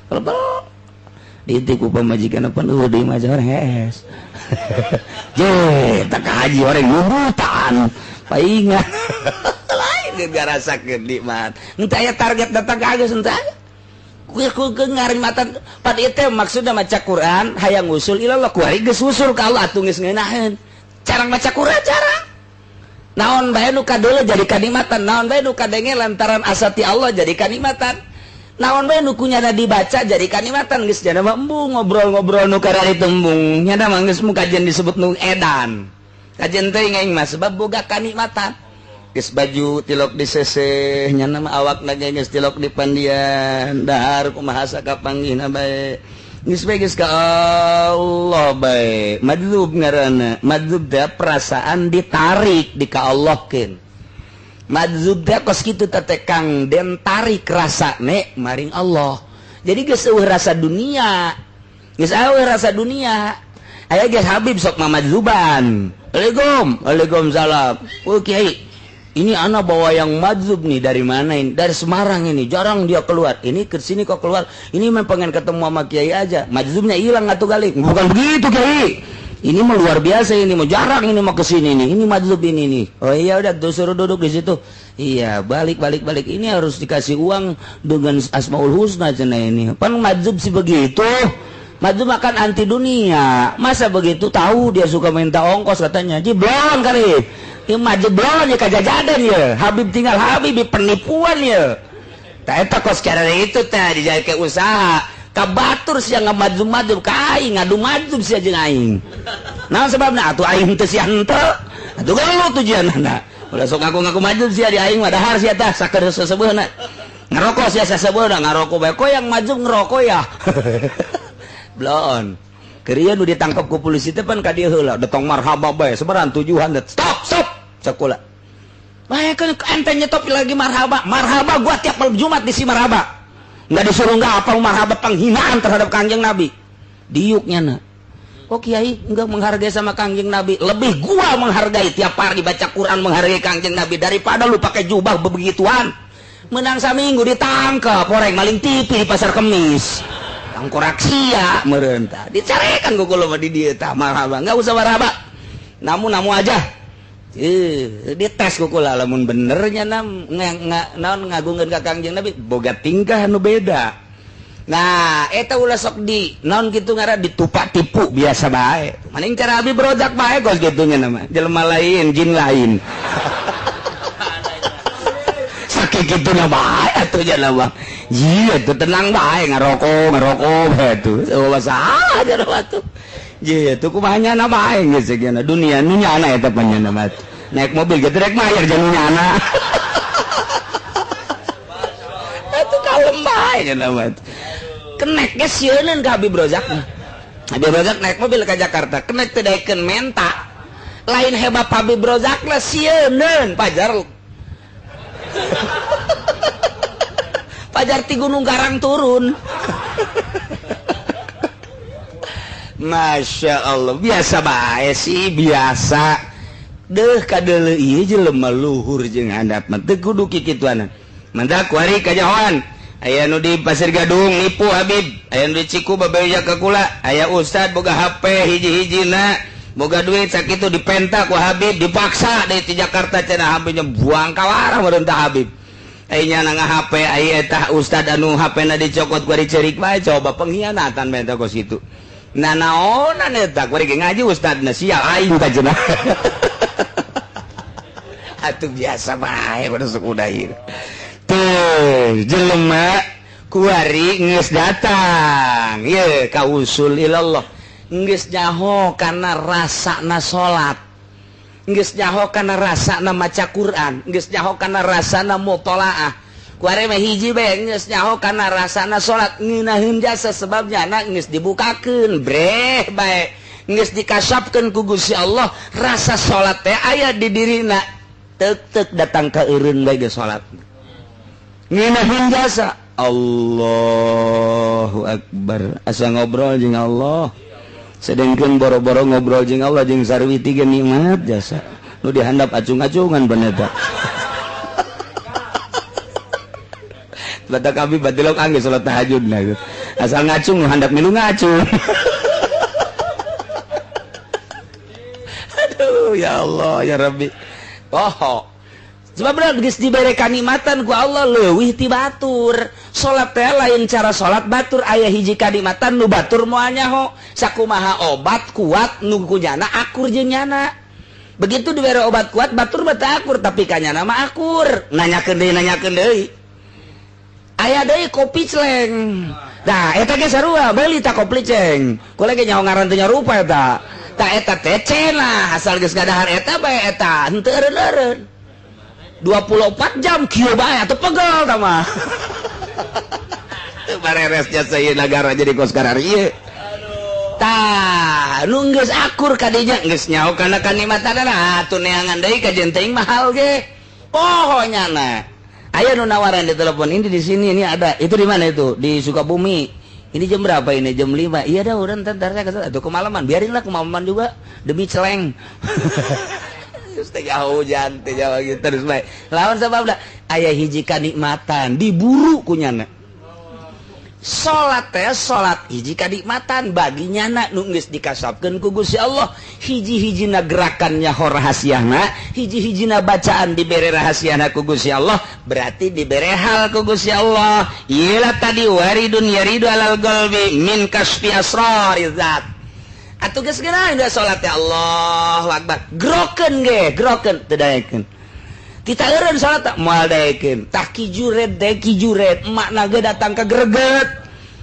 kebel diintip ku pamajikan, apa eueuh deui mah hees je tak haji orang ngurutan paingan lain, ngarasakeun nikmat. Henteu aya target datang ka geus, henteu aya ku ngarimatan pad itu. Maksudna maca Quran hayang usul ilallah. Kuari geus usul ka Allah atuh, geus ngeunaheun. Cara maca Quran, cara naon bae nu kadeuleu jadi kanikmatan, naon bae nu kadenge lantaran asati Allah jadi kanikmatan, naon bae nu kunyana dibaca jadi kanikmatan. Geus jana mah embung ngobrol-ngobrol nu karari tembung, nyana mah geus kajian disebut nu edan kajian teh aing mah, sebab boga kanikmatan. Geus baju tilok diseseh, nyana mah awak ge geus tilok di pandian, dahar kumaha sakapanggihna bae, geus bae, geus ka Allah bae. Majzub ngaranna. Majzub teh perasaan ditarik di ka Allahkeun. Majzub teh kos kitu teh, Kang, den tarik rasa nek maring Allah. Jadi geus eueuh rasa dunia, geus eueuh rasa dunia. Aya geus Habib sok mamajzuban. Assalamualaikum, waalaikumsalam. Oh kiai, ini anak bawa yang majzub nih. Dari mana ini? Dari Semarang ini, jarang dia keluar. Ini ke sini kok keluar. Ini memang pengen ketemu sama kiai aja. Majzubnya hilang atuh kali. Bukan begitu, kiai. Ini mah luar biasa, ini mah jarang, ini mau ke sini nih. Ini majzub ini nih. Oh iya, udah tuh suruh duduk di situ. Iya, balik balik balik. Ini harus dikasih uang dengan Asmaul Husna cenah ini. Pan majzub sih begitu. Majzub makan anti dunia. Masa begitu tahu dia suka minta ongkos katanya. Jiblon kali. Ini majzub blon ya, kajajadan ya. Habib tinggal Habib penipuan ya. Tak eta kos cara itu teh dijadikan usaha. Kabatur sia ngamajzub-majzub ka aing, ngadu majzub sia jeung aing. Naon sebabna? Atuh aing teu, sia henteu. Atuh gelut tujuanna. Ulah sok ngaku-ngaku majzub sia di aing mah, dahar sia tah saker seseubeuna. Ngerokok sia seseubeuna, ngarokok bae. Kok yang majzub ngerokok ya? Blon. Keur nu ditangkap ku polisi teh pan ka dieu heula, datang marhaba bae, sebaran tujuan. Stop, stop. Sekolah. Bae kan ente nyetop lagi marhaba. Marhaba gua tiap malam Jumat di si marhaba. Nggak disuruh, nggak apa marhaba, penghinaan terhadap Kanjeng Nabi. Diuknya na. Kok kiai nggak menghargai sama Kanjeng Nabi? Lebih gua menghargai tiap hari baca Quran, menghargai Kanjeng Nabi daripada lu pakai jubah bebegituan. Menang saminggu ditangkap orang maling TV di Pasar Kemis. Tangkorak sia merentah. Dicarekan gua kalau di dia tah marhaba. Nggak usah marhaba. Namu namu aja. Dites ku kula, lamun benernya nam naon ngagungkeun ka Kangjeng Nabi boga tingkah nu beda. Nah, eta ulah sok di naon kitu ngaran ditupak tipu, biasa bae. Maning cara abi berojak bae kos kitu nya nama. Jelema lain, jin lain. Saking kitu na bae. Atuh jalawang. Iya tuh tenang bae ngarokok ngarokok bae tuh. Oh masalah jalawang tuh. Iya tuh kumaha nyana bae geus segena dunia nu nyana eta panyana mah. Naik mobil ge rek mayar jeung nyana. Atuh kalem bae nya mah. Kenek ge sieuneun ka Habib Rozak mah. Habib Rozak naik mobil ke Jakarta, kenek teu daekeun menta. Lain hebat Habib Rozak lah sieuneun pajar. Pajar ti Gunung Karang turun. Masya Allah, biasa bae sih, biasa. Deh kadeuleu ieu jelema luhur jeung handap mah teu kudu kikituanan. Mantak kuari kanyahoan. Aya nu di Pasir Gadung nipu Habib, aya nu di Ciku babeja ka kula, aya ustad boga HP hiji-hijina, boga duit sakitu dipenta ku Habib, dipaksa deui ti Jakarta cenah Habibnya buang kawarah meureun tah Habib. Aya nyana HP aya eta ustad anu HP-na dicokot ku dicerik bae coba pengkhianatan bae teh kos kitu. Nah naonan eta kuari ge ngaji ustadna sial aing tah cenah. Atuh biasa bae kudu suku ieu. Tuh jelema kuari geus datang ye ka usul ilallah geus nyaho kana rasana salat, geus nyaho kana rasana maca Quran, geus nyaho kana rasana mutolaah. Kuari mah hiji bae geus nyaho kana rasana salat ngeunaheun jasa sebab nyana geus dibukakeun breh bae geus dikasapkeun ku Gusti Allah rasa salat teh aya di dirina teuk-teuk datang ka eureun bae geus salat. Ngeunaheun jasa Allahu Akbar asa ngobrol jeung Allah sedengkeun boro-boro ngobrol jeung Allah jeung sarwiti ge nikmat jasa nu dihandap acung-acungan bener ta. Batak kami batilok angge salat tahajud nah asal ngacung nu handap milu ngacung. Aduh ya Allah ya Rabbi. Oh sebab geus dibere kanikmatan ku Allah leuwih ti batur. Salat teh lain cara salat batur aya hiji kanikmatan nu batur moal nyaho. Sakumaha obat kuat nu kunyana akur jeung nyana. Begitu dibere obat kuat batur mah teu akur tapi ka nyana mah akur. Nanyakeun deui. Aya deui kopi celeng. Tah eta ge sarua beuli ta kopi ceng. Kula ge nyaho ngaran teu nyarupa eta. Tah eta teh cenah asal geus ngadahar eta bae eta henteu eureun-eureun. 24 jam kieu bae atuh pegel tah mah. Teu bareres jasa ieu nagara jadi kos karar ieu. Tah, nu geus akur ka dinya geus nyaho kana kanikmatanana atuh neangan deui ka jeung teuing mahal ge. Poho nyana. Aya nu nawaran di telepon ini di sini ini ada. Itu di mana itu? Di Sukabumi. Ini jam berapa ini? Jam 5. Iya dah urang ntar saya kesana. Atuh kemalaman. Biarinlah kemalaman juga demi celeng. Hujan gitu terus baik lawan sebab aya hiji kanikmatan diburu ku nyana. Salat teh salat hiji kanikmatan bagi nyana nu geus dikasapkeun ku Gusti Allah. Hiji-hijina gerakan nyaho rahasiana, hiji-hijina bacaan dibere rahasiana ku Gusti Allah, berarti dibere hal ku Gusti Allah. Iyalah tadi waridun yaridu alal qalbi min kasfi asrariz zat. Atuh geus geuna salat teh Allahu Akbar. Grokeun ge, grokeun teu daekeun. Tita eureun salat teh moal daekeun. Tah kijuret teh kijuret, emakna ge datang ka greget.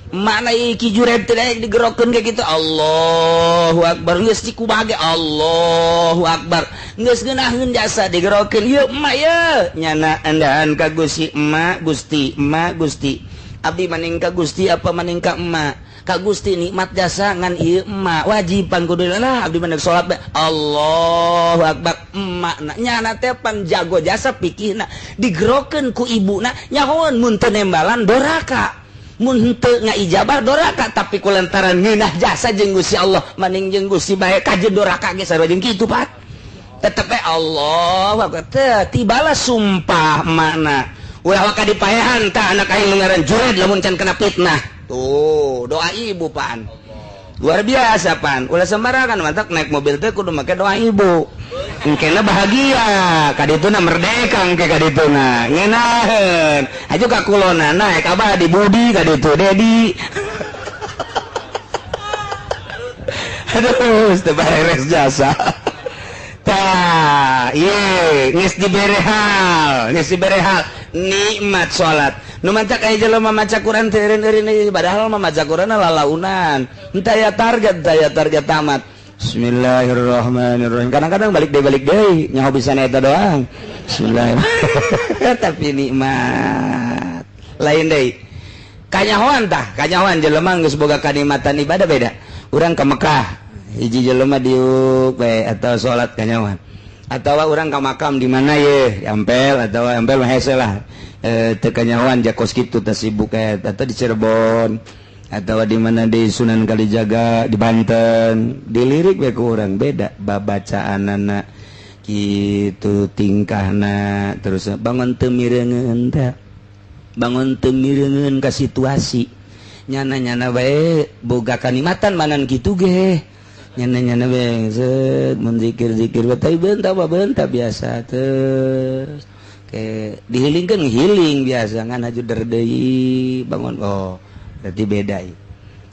Emakna ieu kijuret teh daek digerokeun ge kitu Allahu Akbar. Geus dikumaha ge Allahu Akbar. Geus geunaheun jasa digerokeun ieu emak ye. Nyana andaan ka Gusti emak, Gusti emak, Gusti. Abdi maning ka Gusti apa maning ka emak? Ka Gusti nikmat jasa ngan ieu emak wajib pan kudu lah abdi mah salat bae Allahu Akbar. Emakna nyana teh pan jago jasa pikirna digerokeun ku ibuna nyahoeun mun teu nembalan doraka mun teu ngaijabah doraka tapi ku lantaran ngeunah jasa jeung Gusti Allah maning jeung Gusti bae kajeun doraka ge sarua jeung kitu Pak tetep bae Allahu Akbar teh tibalah sumpah emakna ulah waka dipaehan tah anak aing nu ngaran jured lamun can kena fitnah. Tuh, doa ibu pan. Luar biasa pan. Ulah sembarangan mantak naik mobil teh kudu make doa ibu. Engkena bahagia, kadituna merdeka engke kadituna. Ngeunaheun. Aju ka kulona naik abah di Budi kaditu Dedi. Aduh, teu bareres jasa. Tah, ieu geus dibere hal, geus dibere hal nikmat salat. Nu maca aya jelema maca Quran teu eureun-eureun, padahal mah maca Quran lalaunan. Henteu aya target, henteu aya target tamat. Bismillahirrahmanirrahim. Kadang-kadang balik deui, balik deui, nyaho bisa eta doang. Bismillahirrahmanirrahim. Tapi nikmat. Lain deui. Kanyahoan tah, kanyahoan jelema geus boga kanikmatan ibadah beda. Urang ke Mekah, hiji jelema diuk bae atau salat kanyahoan. Atau urang ke makam di mana ye, Ampel atau Ampel mah hese lah. Teu kanyahoan jakos kitu teh sibuk atau di Cirebon atau di mana, di Sunan Kalijaga di Banten, dilirik we ku urang beda babacaanana gitu, tingkahna, terus bangun teu mireungeun teh, bangun teu mireungeun ka situasi nyana-nyana bae boga kanikmatan manan kitu ge nyana-nyana bae set mun zikir-zikir bae, tapi bentar bentar biasa terus ke dihilingkeun, ngihiling biasa ngan haju deui bangun. Oh, berarti beda ieu.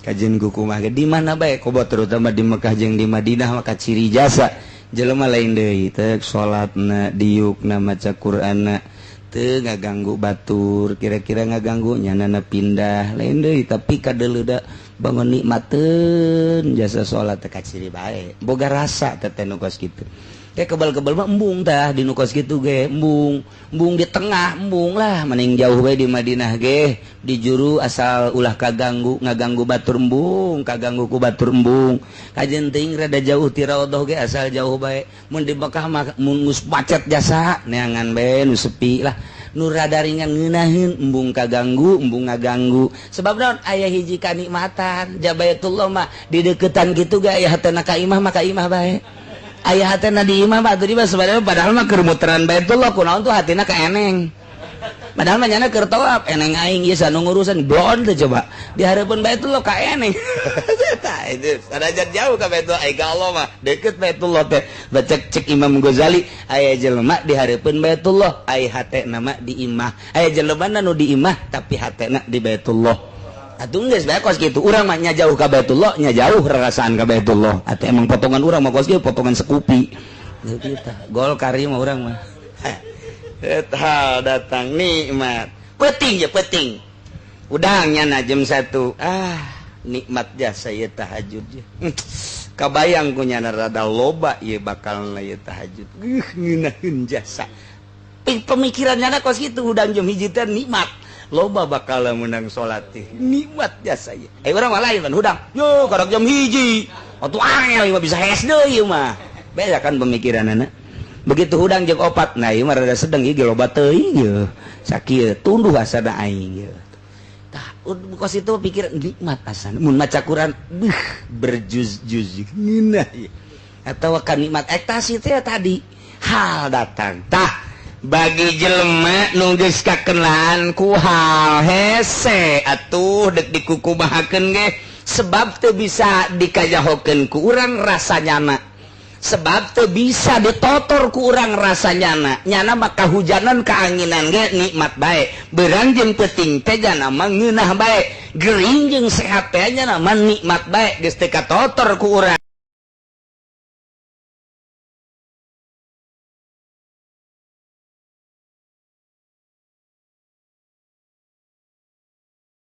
Kajian kumaha ge di mana bae, kobo terutama di Mekah jeung di Madinah, maka ciri jasa jelema lain deui teh, salatna, diukna, maca Qur'anna teu ngaganggu batur, kira-kira ngaganggu nyanana pindah lain deui, tapi kadeleuda bangun nikmateun jasa salat teh kaciri bae boga rasa teh nu kos kitu. Kayak kebal-kebal mah embung tah di nu kos kitu ge, embung embung di tengah, embung lah, mending jauh bae di Madinah ge di juru, asal ulah kaganggu ngaganggu batur embung, kaganggu ku batur embung. Kajen teuing rada jauh ti raudhah ge, asal jauh bae. Mun di Mekah mah mun geus macet jasa neangan bae nu sepi lah, nu rada ringan ngeunaheun, embung kaganggu, embung ngaganggu. Sebab naon? Aya hiji kanikmatan Jabaitullah mah di deketan kitu ge, aya hatena ka imah mah ka imah bae, aya hatena di imah mah atuh di mah. Sebenarnya padahal mah keur muteran Baitullah, kunaon tuh hatina ka eneng, padahal mah nyana keur tawaf, eneng aing ieu sanu ngurusan blon teh. Coba di hareupeun Baitullah ka eneng. Tah, itu sanajan jauh ka Baitullah, ai ka Allah mah deket Baitullah teh. Baca cek Imam Ghazali, aya jelema di hareupeun Baitullah ai hatena mah di imah, aya jelema nu di imah tapi hatena di Baitullah. Atuh geus bae kos kitu. Urang mah nya jauh ka Baitullah, nya jauh rarasaan ka Baitullah. Atuh emang potongan urang mah kos kieu, potongan sekupi. Kita Golkar mah urang mah. Eta datang nikmat. Penting ya penting. Udangnya na jam 1. Ah, nikmat jasa ieu tahajud ya. Kabayang ku nyana rada loba ieu bakal ieu tahajud. Ngeunaheun jasa. Pemikirannya kos kitu, hudang jam 1 teh nikmat. Loba bakal menang salat teh nikmat jasa ieu. Eh, urang mah lain kan hudang. Yo karak jam 1. Atuh angel ieu mah bisa hees deui ieu mah. Beda kan pemikiranana. Begitu hudang jam 4, nah ieu mah rada sedeng ieu ge loba teuing ieu. Sakieu tunduh asana aing ieu. Tah, kos itu pikir nikmat asana. Mun maca Quran, beuh, berjuz-juz ngeunah ieu. Atawa kan nikmat ekstasi teh tadi hal datang. Tah, bagi jelema nu geus kakenalan ku hal hese atuh dek dikukumahakeun ge, sebab teu bisa dikajahokeun ku urang rasanyana, sebab teu bisa ditotor ku urang rasanyana. Nyana mah kahujanan kaanginan ge nikmat bae, beurang jeung peuting teh jana mah ngeunah bae, gering jeung sehat teh nyana mah nikmat bae, geus teu katotor ku urang.